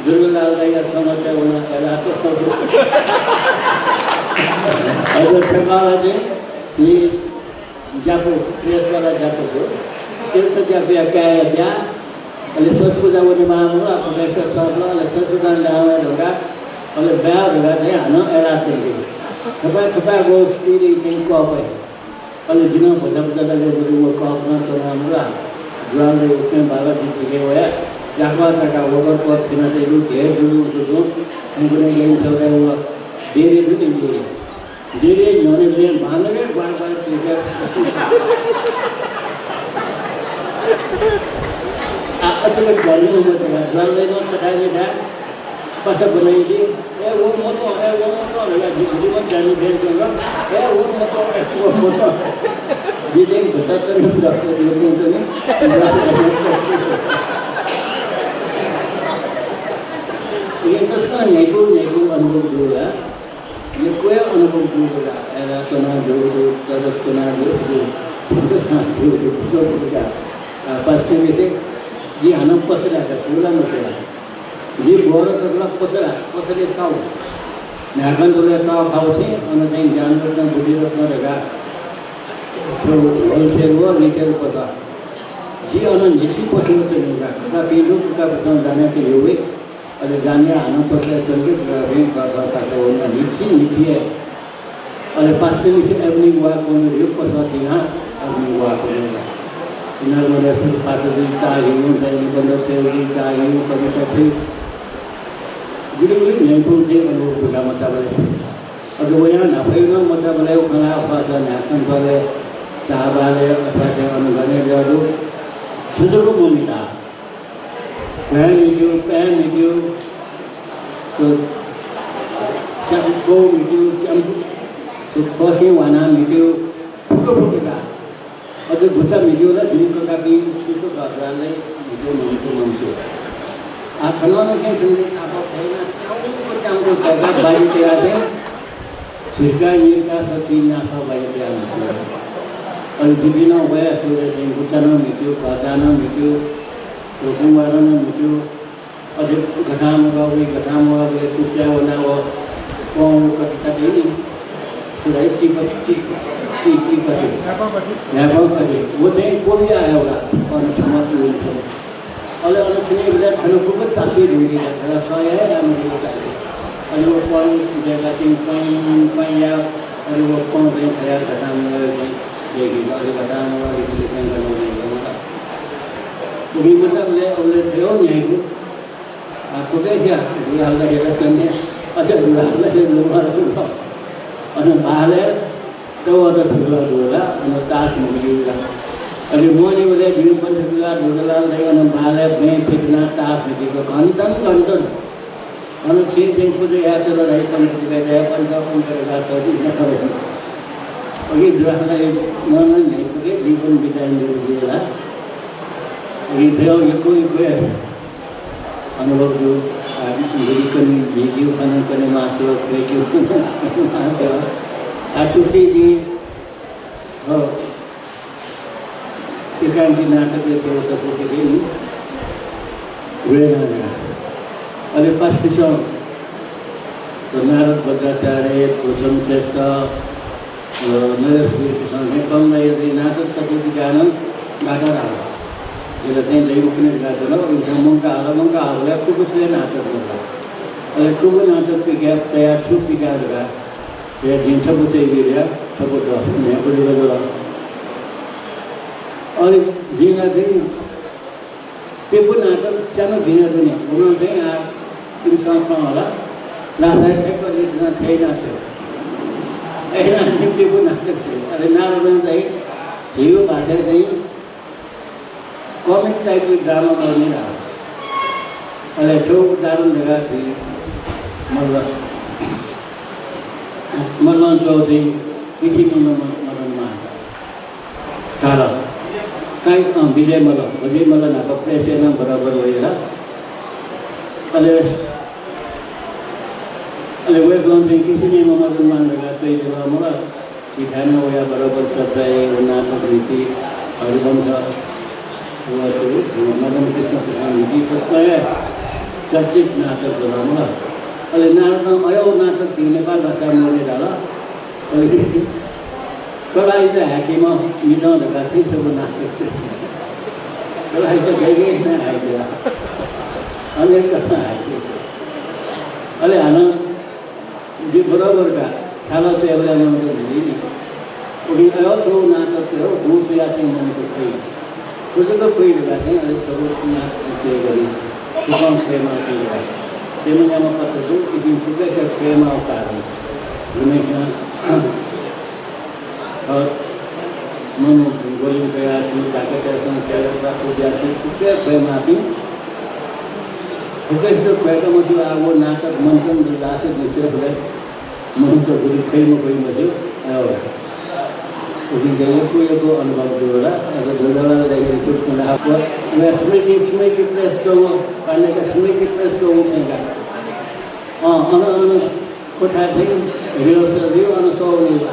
दुर्गालाल दाइया संगतय् वनाः अय्लाः च्वनागु। अझ थें बांलाक चाहिँ झी ज्यापु, प्रेसवाला ज्यापु छु। प्रेस ज्यापुया काय्‌या ब्याहा, अले ससपुजा वनेमाः मखु ला, प्रोफेसर सरला, अले ससपुजा नं ल्हाये धुंकाः, अले ब्याहा धुंकाः चाहिँ हानं अय्लाः च्वंगु। थपाय् थपाय् गोष्ठीइ चाहिँ कःपे। अले जि नं भचा भचा दले गुरु व कःपनं च्वनागु ला, ज्वालय् उखें बांलाक जि थिके वया, याकवा चाका वगर पद फिना तयेगु, घेर जुजु जुजु, थुंकने गेन सौदाय् व देरे दु नि देरे। देरे न्ह्यःने लँय् बांलाक ग्वार ग्वार तिर्का। आ, अचेल गाली मचाका, ज्वालय् नं सकाय् नि धाये। पासा ब्वनाइगु, ए, व मत, ए, व मत, धकाः जि, जिम्ह ज्ञानी भें च्वंगु, ए, व मत, ए, व मत। जि चाहिँ भचा च्वने, डाक्टर, व चाहिँ च्वने। इपिं तसकं न्ह्याइपुगु, न्ह्याइपुगु अनुभव दु ला। यक्व हे अनुभव दु ला। अय्लाः च्वनागु दु, चरस च्वनागु दु, दु, दु, दु, दु, दु, आ, पासापिंके चाहिँ जि हानं पसलय् का, छु ला मछिला। जि बोर तक ला पसला, पसलय् साउ। न्हाय्‌कं दुलय् तः खाउ छेँ, अन चाहिँ ज्ञानरत्न, बुद्धिरत्न धकाः छगू wholesale व retail पसः। जि अन न्हिच्छि पसलय् च्वने का, ककापिं दु, ककापिन्सं जाने त यु वइ। अले जाने हानं पसलय् च्वंके, ककापिं क-, क-, ककापिं व न्हिच्छि, न्हिच्छि हे। अले पासापिंनिसें Evening Walk वनेगु, यक्व सः तिनाः Evening Walk वनेगु। इनाप वनेगु, पासा जुइ, चा हिउ, दैनिक बन्द थें जुइ, चा हिउ, कविता थें। गुलि गुलि न्ह्याइपुगु थें अनुभव दु का मचाबलय्। अझ वयां न्हापाया नं मचाबलय् व खँ ल्हाये फुसा न्हाय्‌कं थ्व ला चाःबालय् अथवा थें अन गने जुयागु छु जक ममिता। घाँय् मित्यु, पाँय् मित्यु, थ्व च्या-, कौ मित्यु, च्याम्पु, थ्व खसिं ह्वानाः मित्यु, फुक्क फुक्क का। अझ गुचा मित्यु ला जिमि ककापिं सुसु गजरालय् मित्यु ममित्यु ममित्यु। आ, थनं नं थें थुलि आपत थें यानाः त्याउँगु त्याउँगु धकाः बाजी तयाः थें झिर्का यिर्का सछि नासः बाजी तयाः मित्यु। अले जिपिं नं वया सुरु थें गुचा नं मित्यु, भचा नं मित्यु, थ्व कुंवार नं मित्यु। अथे गथांमगाः वइ, गथांमगाः वइ, कुचा वनाः व पं व कथि कथि नि। सुराइ टिप, टिप, टिप, टिप कथि। न्हाय्‌पं कथि। व चाहिँ कोबिया आयो ला, अन छम्ह पिउन छम्ह। अले अन थुने बेला थन फुक्क चासुइ धुंकी का, थन सह हे याये मते का। अले व पं देका चाहिँ पं, पं या, अले व पं चाहिँ खया गथांमगाः चाहिँ देकी, अले गथांमगाः लिखि लिखि गन वइ। उबलय्, उबलय् थ्व न्ह्याइगु। आ, थुकथं दुधालय् हे च्वने, अथे दुधालय् हे लुमलुम। अन बहालय् तवःत थुकथं दुधाल, अन तास मुइगु ला। अले मोहनी उबलय् भिंपन थुकथं दुधाल, अन बहालय् बँय् फ्यतुनाः तास मुइगु घन्टन घन्टन। अन छेँय् छेँय् पुजा यायेत ला धाइ, पञ्च पुजा याये, पञ्च, पञ्च धकाः सःति नखः। अघि दुधालय् नं नं न्ह्याइपुके, जिं पनि बिदा यानागु जुल। अघि थ्व यक्व यक्व अनुभव दु। आ, गुलि कन्हय् झीगु खँ नं कने मास्ति, थ्वय् क्यं कने मास्ति। आ, थुकी जिं, हो, एकांकी नाटकय् थ्व सफूत जुइ नि, वेदना। अले पासापिसं नारद बज्राचार्य, भूषण श्रेष्ठ, अ, नरेश वीरपिसं हे बम्बईया चाहिँ नाटक सफूतिकाः नं गाता धाल। जितः चाहिँ दैवकुने गाता धाल, इमिसं मंकाः हल, मंकाः हल, फुक्कसिया नाटक वल। अले फुक्क नाटक पिकाः तयाः छु पिकाः धकाः हे जिं छपु चाहिँ बिर्या, छपु दस न्ह्यागु जुल। अले जिं ला चाहिँ प्यपु नाटक च्यान्हु भिंगु दु नि, उबलय् चाहिँ आ, इमिसं खँ हल, लासाय् ठ्याक्क लिचिना थथे याना छ्वये। अय्‌नं जिं प्यपु नाटक छ्वये। अले नारदं चाहिँ झीगु भाषाय् चाहिँ comic type-को drama गर्ने धाल। अले छगू उदाहरण धकाः झी मल्ल, मल्लं च्वःगु चाहिँ किसिनी मदन, मदन मान धाल। काई, अँ, विजय मल्ल, विजय मल्ल नाप press यानाः बराबर वइ ला। अले, अले वय्‌कलं चाहिँ किसिनी मदन मान धकाः च्वयादिल मला। झी थाय् नं वयाः बराबर चर्चा याइ, व नाटक नीति हरिवंश, व चाहिँ मदन कृष्ण प्रसाद नीति तसकं हे चर्चित नाटक जुल मला। अले नारदं अय् व नाटक झी नेपाल भाषाय् मदये धाल। अले कलाःयात हाय्‌केमा मिजं धकाः थें छगू नाटक चाहिँ कलाःयात गय् गय् यानाः हाय्‌केल। अनेक कलाः हाय्‌केल। अले हानं जि बराबर का, साला च्वयेबलय् मनूत न्हिली नि। उकिं अय् छगू नाटक चाहिँ हो, गुँ सुयाः चाहिँ मनूत फइ। थ्व जक फइ धकाः चाहिँ अले छगू नाटक तये गरी। फुक्कं स्वयेमाः फइ धकाः। स्वयेमाःम्ह पात्र दु, इपिं फुक्कसिया स्वयेमाःगु कारण। गुम्हय्‌सिनं अ, मनू गोलिं कयाः छु, ताकतय्‌सं कयाः छु, फुक्कं स्वयेमाःपिं। फुक्कसित ख्वय्‌का मछ्वः, आः व नाटक मञ्चन दुलासे दुसे हुले मनूत गुलि फइ मफइ मछ्वः, अय् व। उकिं चाहिँ यक्व यक्व अनुभव दु होला। अझ दुलाल दाइके छु खना व, व स्मृति, स्मृति प्रेस च्वंगु, पाण्डेका स्मृति प्रेस च्वंगु थें का। अँ, अन, अन कोठा चाहिँ rehearsal जुइ, अन सः वनी ला।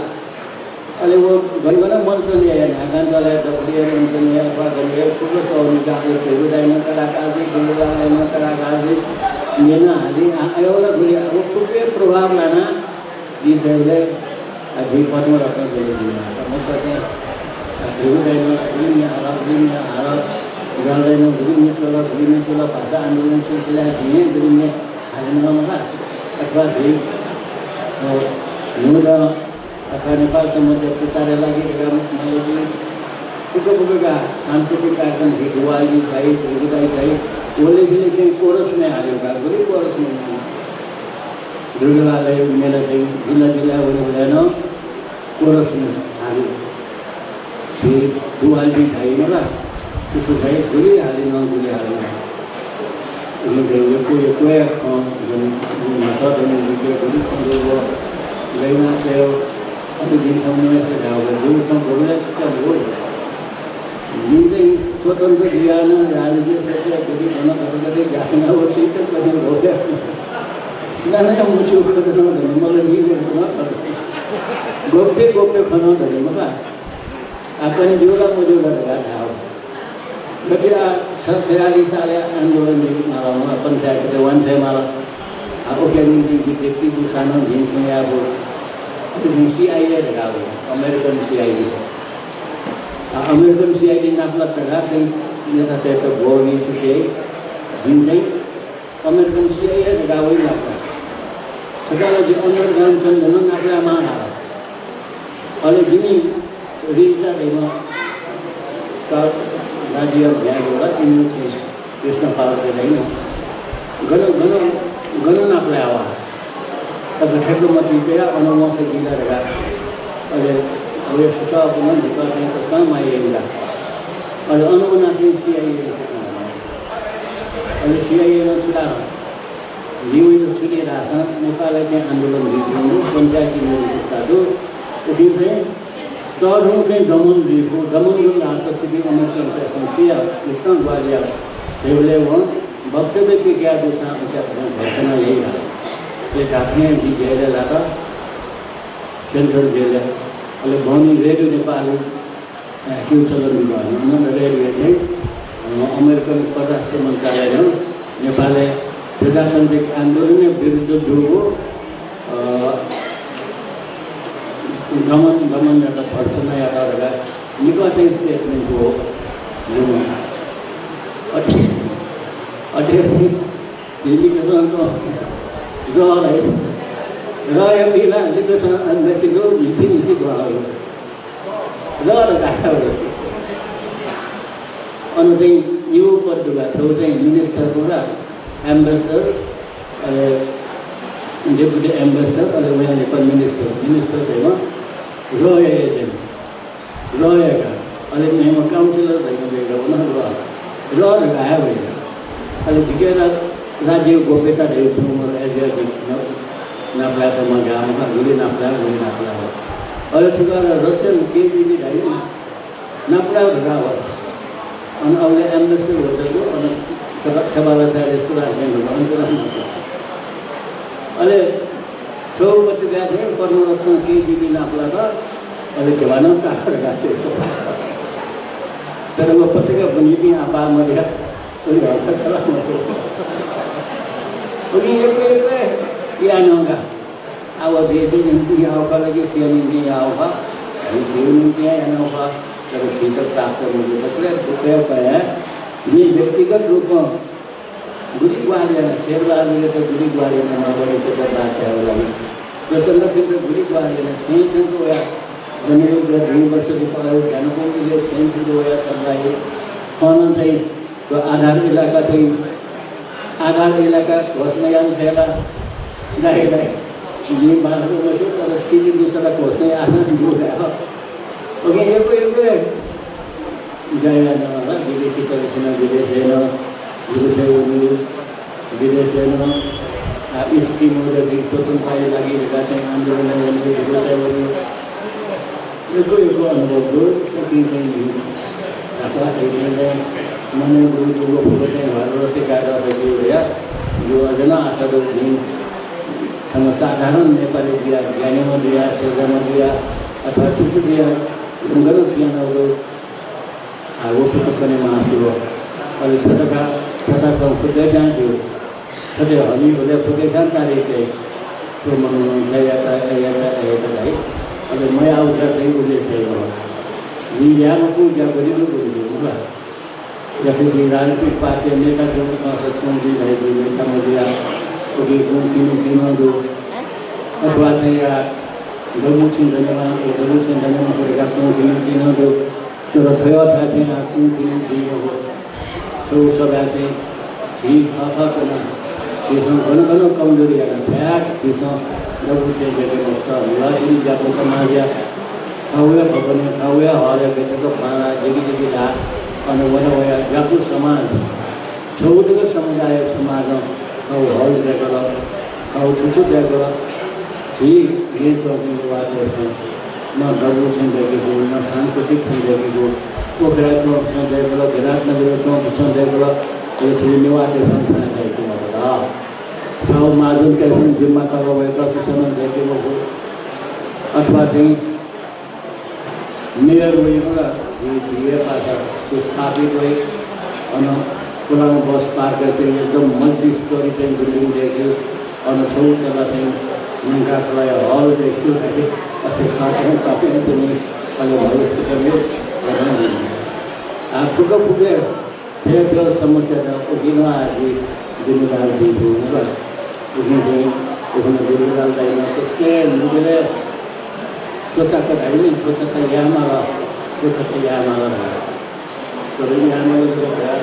अले व गन गन मञ्चन याये, न्हाय्‌कान्त ला दक्वसिया मञ्चन याये, अथवा गन याये, फुक्क सः वनी का। अले भृगु दाइनं कलाकार जुइ, भृगु दाइनं कलाकार जुइ, न्यना हाली, आ, अय् व ला गुलि, आ, व फुक्कया प्रभाव लानाः जिं स्वयेबलय्, आ, झी पद्मरत्न जुल जिं। आ, मखुसा चाहिँ, आ, भृगु दाइनं ला गुलि न्यना हाल, गुलि न्यना हाल, दुलाल दाइनं गुलि न्यंकल, गुलि न्यंकल, भाषा आन्दोलन सिलसिलाय् जिं हे गुलि न्यना हाले नं मखा, अथवा झी, अ, न्हूदँ अथवा नेपाल संवत्‌या प्रचारया लागि धकाः मतलब फुक्क फुक्कया सांस्कृतिक कार्यक्रम झी दुवालजी दाइ, भृगु दाइ, व लिसें लिसें कोरसमय् हालेगु का, गुलि कोरसमय्। दुर्गालालया मेला चाहिँ जिल्ला जिल्ला वनेबलय् नं कोरसमय् हालेगु। झी दुवालजी दाइ मला, सुसु दाइ, गुलि हाले नं, गुलि हाले नं। उकिं चाहिँ यक्व यक्व हे खँ, जन, नाटक, जन, विद्या, गुलि खँ दु व लय्‌ना तयेगु, अथे जिं थौं मयसय् धाःगु, गुलि खँ गुलि खँ व। जिं चाहिँ स्वतन्त्र जुयाः नं राजनीतिया क्षेत्रय् गुलि गन गथे गथे ज्या याना व सुइत कथं व। सुनानं मस्यूगु खँ नं धनी, मला निगू खँ नं धनी। गोप्य गोप्य खँ नं धनी मखा। आ, कने ज्यू ला मज्यू ला धकाः धाःगु। गथे आ, छ-, छयालिस सालया आन्दोलन जुइमाल, मला पञ्चायत वांछ्वयेमाल। आ, उकिया निंतिं जि व्यक्ति रूपं नं झिंछुं याःगु। अले जिं CIA धकाः धाःगु, American CID। आ, American CID नापलात धकाः चाहिँ नेतातय्‌त ब्वःबी थुकी। जिं चाहिँ American CIA धकाः वइ नापलात। छकः ला जि underground च्वने धुन, नापलायेमाः धाल। अले जिमि रिजिता धइम्ह त राज्य भ्यागु ला इमिगु चाहिँ कृष्ण पावलके धाइ नि। गन, गन, गन नापलाये वा। तक ठ्याक्क मतिइ तया अन वंसा जिला धकाः। अले वया सुता पुनः नेपाल चाहिँ तस्मा माया याइला। अले अन वना चाहिँ CIA। अले CIA नं छु धाल? जिं वइत छु धाये धाःसा नेपालय् चाहिँ आन्दोलन जुइधुंगु, पञ्चायती नेतृत्व दु। उकिं चाहिँ तःधंगु चाहिँ दमन जुइफु, दमन जुल धाःसा छिपिं अमेरिकन प्रशासन छु याः, उकिं ग्वाहालि याः। धइबलय् वं वक्तव्य पिकयाः दुसां उकियात चाहिँ भर्सना याइ धाल। अले धात्थें जि जेलय् लात, सेन्ट्रल जेलय्। अले बहनी रेडियो नेपाल, अ, क्यू चलन दुगु, अन रेडियो चाहिँ, अ, अमेरिकन परराष्ट्र मन्त्रालयं नेपालय् प्रजातान्त्रिक आन्दोलनया विरुद्ध जूगु, अ, दमन, दमनयात भर्सना यात धकाः निकः चाहिँ statement ग्वः ल्यूम्ह। अथे, अथे झी लिक्कसं च्वं, रः हे, रःया पिला लिक्कसं अन्वेषिगु न्हिच्छि न्हिच्छि ग्वः। ल, ल, ल। अन चाहिँ निगू पद दुगा, छगू चाहिँ minister दुगा, ambassador, अले deputy ambassador, अले वयां लिपा minister, minister धइम्ह रःया agent, रःया का, अले मेम्ह councillor धइम्ह वय्कः वन रः, रः धकाः हे वय्कः। अले जिके रा-, राज्य गोप्यता धइगु छुं मदु, ऐतिहासिक न-, नापलायेत मगाः मखु, गुलि नापलाये, गुलि नापलाये। अले थुकथं रसियन केजीबी धाइ नि, नापलाये धकाः वल। अन अबलय् ambassador होटल दु, अन छपा-, छपालाचार्य सुभाष जैन होटल, अन सुभाष नापलाये। अले छगू पत्रिकाय् चाहिँ पद्मरत्न केजीबी नापलात, अले घेवानं काः धकाः चाहिँ। तर व पत्रिका ब्वनीपिं आपाः मदया, उलि हल्का खला मजू। उलि यक्व यक्व यानाः का। आः व देशया निंतिं याःगु खः ला कि स्वया निंतिं याःगु खः, झी झीगु निंतिं हे यानागु खः, तर झीत प्राप्त मजू। दकलय् दुःखया खँ हे, जिं व्यक्तिगत रूपं गुलि ग्वाहालि याना, शेरबहादुरयात गुलि ग्वाहालि याना, नवनीतयात बात धायेगु लागि। प्रचण्डपिन्त गुलि ग्वाहालि याना, छेँय् थ्यंक वया, जनयुद्धया दुई वर्ष लिपा अय् ज्ञानकुम्भ इलय् छेँय् थ्यंक वया सल्लाह याइ। थनं चाहिँ थ्व आधार इलाका चाहिँ, आधार इलाका घोषणा याना फयेला, दाइ, दाइ। जिं बांलाक मस्यू, तर स्थिति दुसा ला घोषणा याःसां जू धाये। OK, यक्व यक्व ज्या यानाः ला, विदेशीतय्सं नं विदेशय् नं, विदेशय् वनी, विदेशय् नं, आ, East Timor-य् चाहिँ स्वतन्त्रताया लागि धकाः चाहिँ आन्दोलन यानाः वनी, विदेशय् वनी। यक्व यक्व अनुभव दु, उकिं चाहिँ जिं न्हापा थें चाहिँ मनय् दुगु फुक्क चाहिँ ह्वालुरति काय्काः वया, जिगु अझ नं आशा दु, जिं छम्ह साधारण नेपाली जुयाः, ज्ञानीम्ह जुयाः, सिर्जनाम्ह जुयाः, अथवा छु छु जुयाः, गन गन छु यानागु दु, आ, व फुक्क कने मास्ति वः। अले छता का, छता खँ फुक्कय् ज्यां ज्यू। थथे हनीबलय् फुक्कय् ज्यां तारिफ याइ। थ्व मनूनं थथे यात, अथे यात, अथे यात धाइ। अले मयाःगु ज्या चाहिँ उलि हे याइ वः। जिं याये मफुगु ज्या गुलि दु, गुलि दु, मखु ला? जस्तै कि राजनीतिक पार्टी नेता जुयाः संसद समिति धाइ, नेता मजुयाः उकी कुंखिने पिनं दु। अथवा चाहिँ या दबू छेँ दनेमाः, व दबू छेँ दनेमाः धकाः कुंखिने पिनं दु। तर थ्व थथे थें आः कुंखिने जुइ मखु। थ्व सभाय् चाहिँ झी थःथः च्वनाः झीसं गन गन कमजोरी याना थ्याक झीसं दबू छेँ दय्के मफुत। म्हिगः दुने ज्यापु समाजया थःगु हे भवनय्, थःगु हे हलय् गथे बांलाः जिगि जिगि ला अन वन वया ज्यापु समाज। छगू जक समुदाय समाजं थःगु हल दय्कल, थःगु छु छु दय्कल। झी लँय् च्वंपिं नेवाःतय्सं न दबू छेँ दय्केगु, न सांस्कृतिक छेँ दय्केगु, पोखराय् च्वंपिसं दय्कल, विराटनगरय् च्वंपिसं दय्कल, अले झी नेवाःतय्सं छाय् दय्के मफुत? थःगु महाजनतय्सं जिम्मा तःगु वय्कःपिसं नं दय्के मफु। अथवा चाहिँ मेयर वइगु ला झी, झी हे पासा सुस्थापित वइ। अन पुलांगु बस पार्क चाहिँ एकदम multi story चाहिँ building दय्केगु। अन छगू तला चाहिँ न्यंकाः तलाया hall दय्केगु धाइ। अथे खः चाहिँ पापं च्वनी, अले भविष्य पनि। आ, फुक्क फुक्क थथे थथे समस्यात उकिं नं आः जि जिम्मेदार जुइ धुन ला। उकिं चाहिँ उखुन्हु जिम्मेदार दाइनं तसकं नुगलय् स्वच्छता धाइ नि, स्वच्छता यायेमाल, स्वच्छता यायेमाल धाइ। तर याये माल जक धया,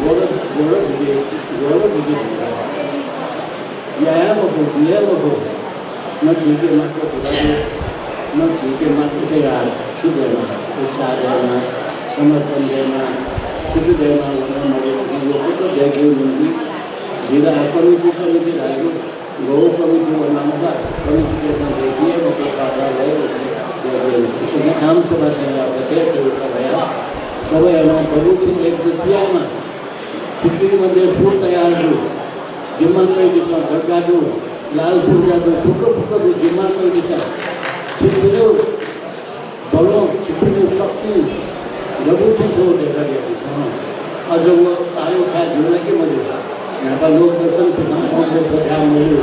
गोल, गोल बिके, गोल बिके धुंकाः। याये मखु, बिये मखु। न थीके मात्र धुंकाः, न थीके मात्र धया, छु दयेमा, उत्साह दयेमा, समर्थन दयेमा, छु छु दयेमा, वन मरे, यो कुछ दयेके निम्ति, जिला कमिटी, कमिटी धायेगु, गौ कमिटी वनामसा, कमिटी के संदेश दिए, वो के साथ रहे, वो के दिए। इसे आम सभा से आप बचे, तो सभा या, सभा या ना, प्रभु से एक तो किया ना, खिचड़ी मध्ये सूर तयार दु, जिम्मा कई दिशा, जग्गा दु, लाल पूजा दु, फुक फुक दु, जिम्मा कई दिशा। खिचड़ी बलं छिकपिनि शक्ति दबू थें छगू देखाबियादिसँ। अझ व आयो थाय् ज्यू ला कि मज्यू? न्हापा लोकदर्शन पिथं मौके थ्व थाय् मज्यू।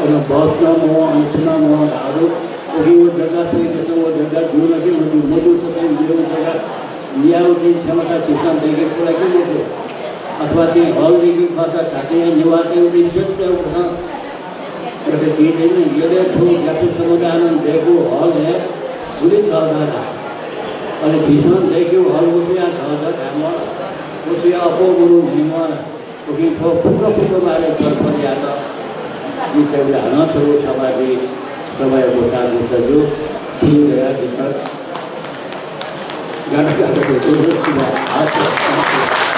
अन बस नं मवं, अन छु नं मवं धाःगु। उकिं व जग्गा सही देशं व जग्गा ज्यू ला कि मज्यू? मज्यू सफाइ ज्यू जग्गा लियाउ चाहिँ क्षमता छिकपिन्सं दय्के फु ला कि मफु? अथवा चाहिँ हल दय्के खःसा धात्थें निवाः तयेगु चाहिँ चेष्टा याउ खः। गथे झी थें यलय् थ्व ज्यापु समुदायं दय्कू हल हे गुलि छगः धाः। अले झीसं दय्केगु हल व सुया छगः धायेमाल, व सुया अप्वः मनू न्ह्यइमाल। उकिं थ्व फुक्क फुक्क बारे छलफल यायेत जिं थ्व हानं छगू सभा जुइ, सभाया ग्वसाः जूसा ज्यू, थुलि धयाः जितः गाडा गाडा सुभाय्।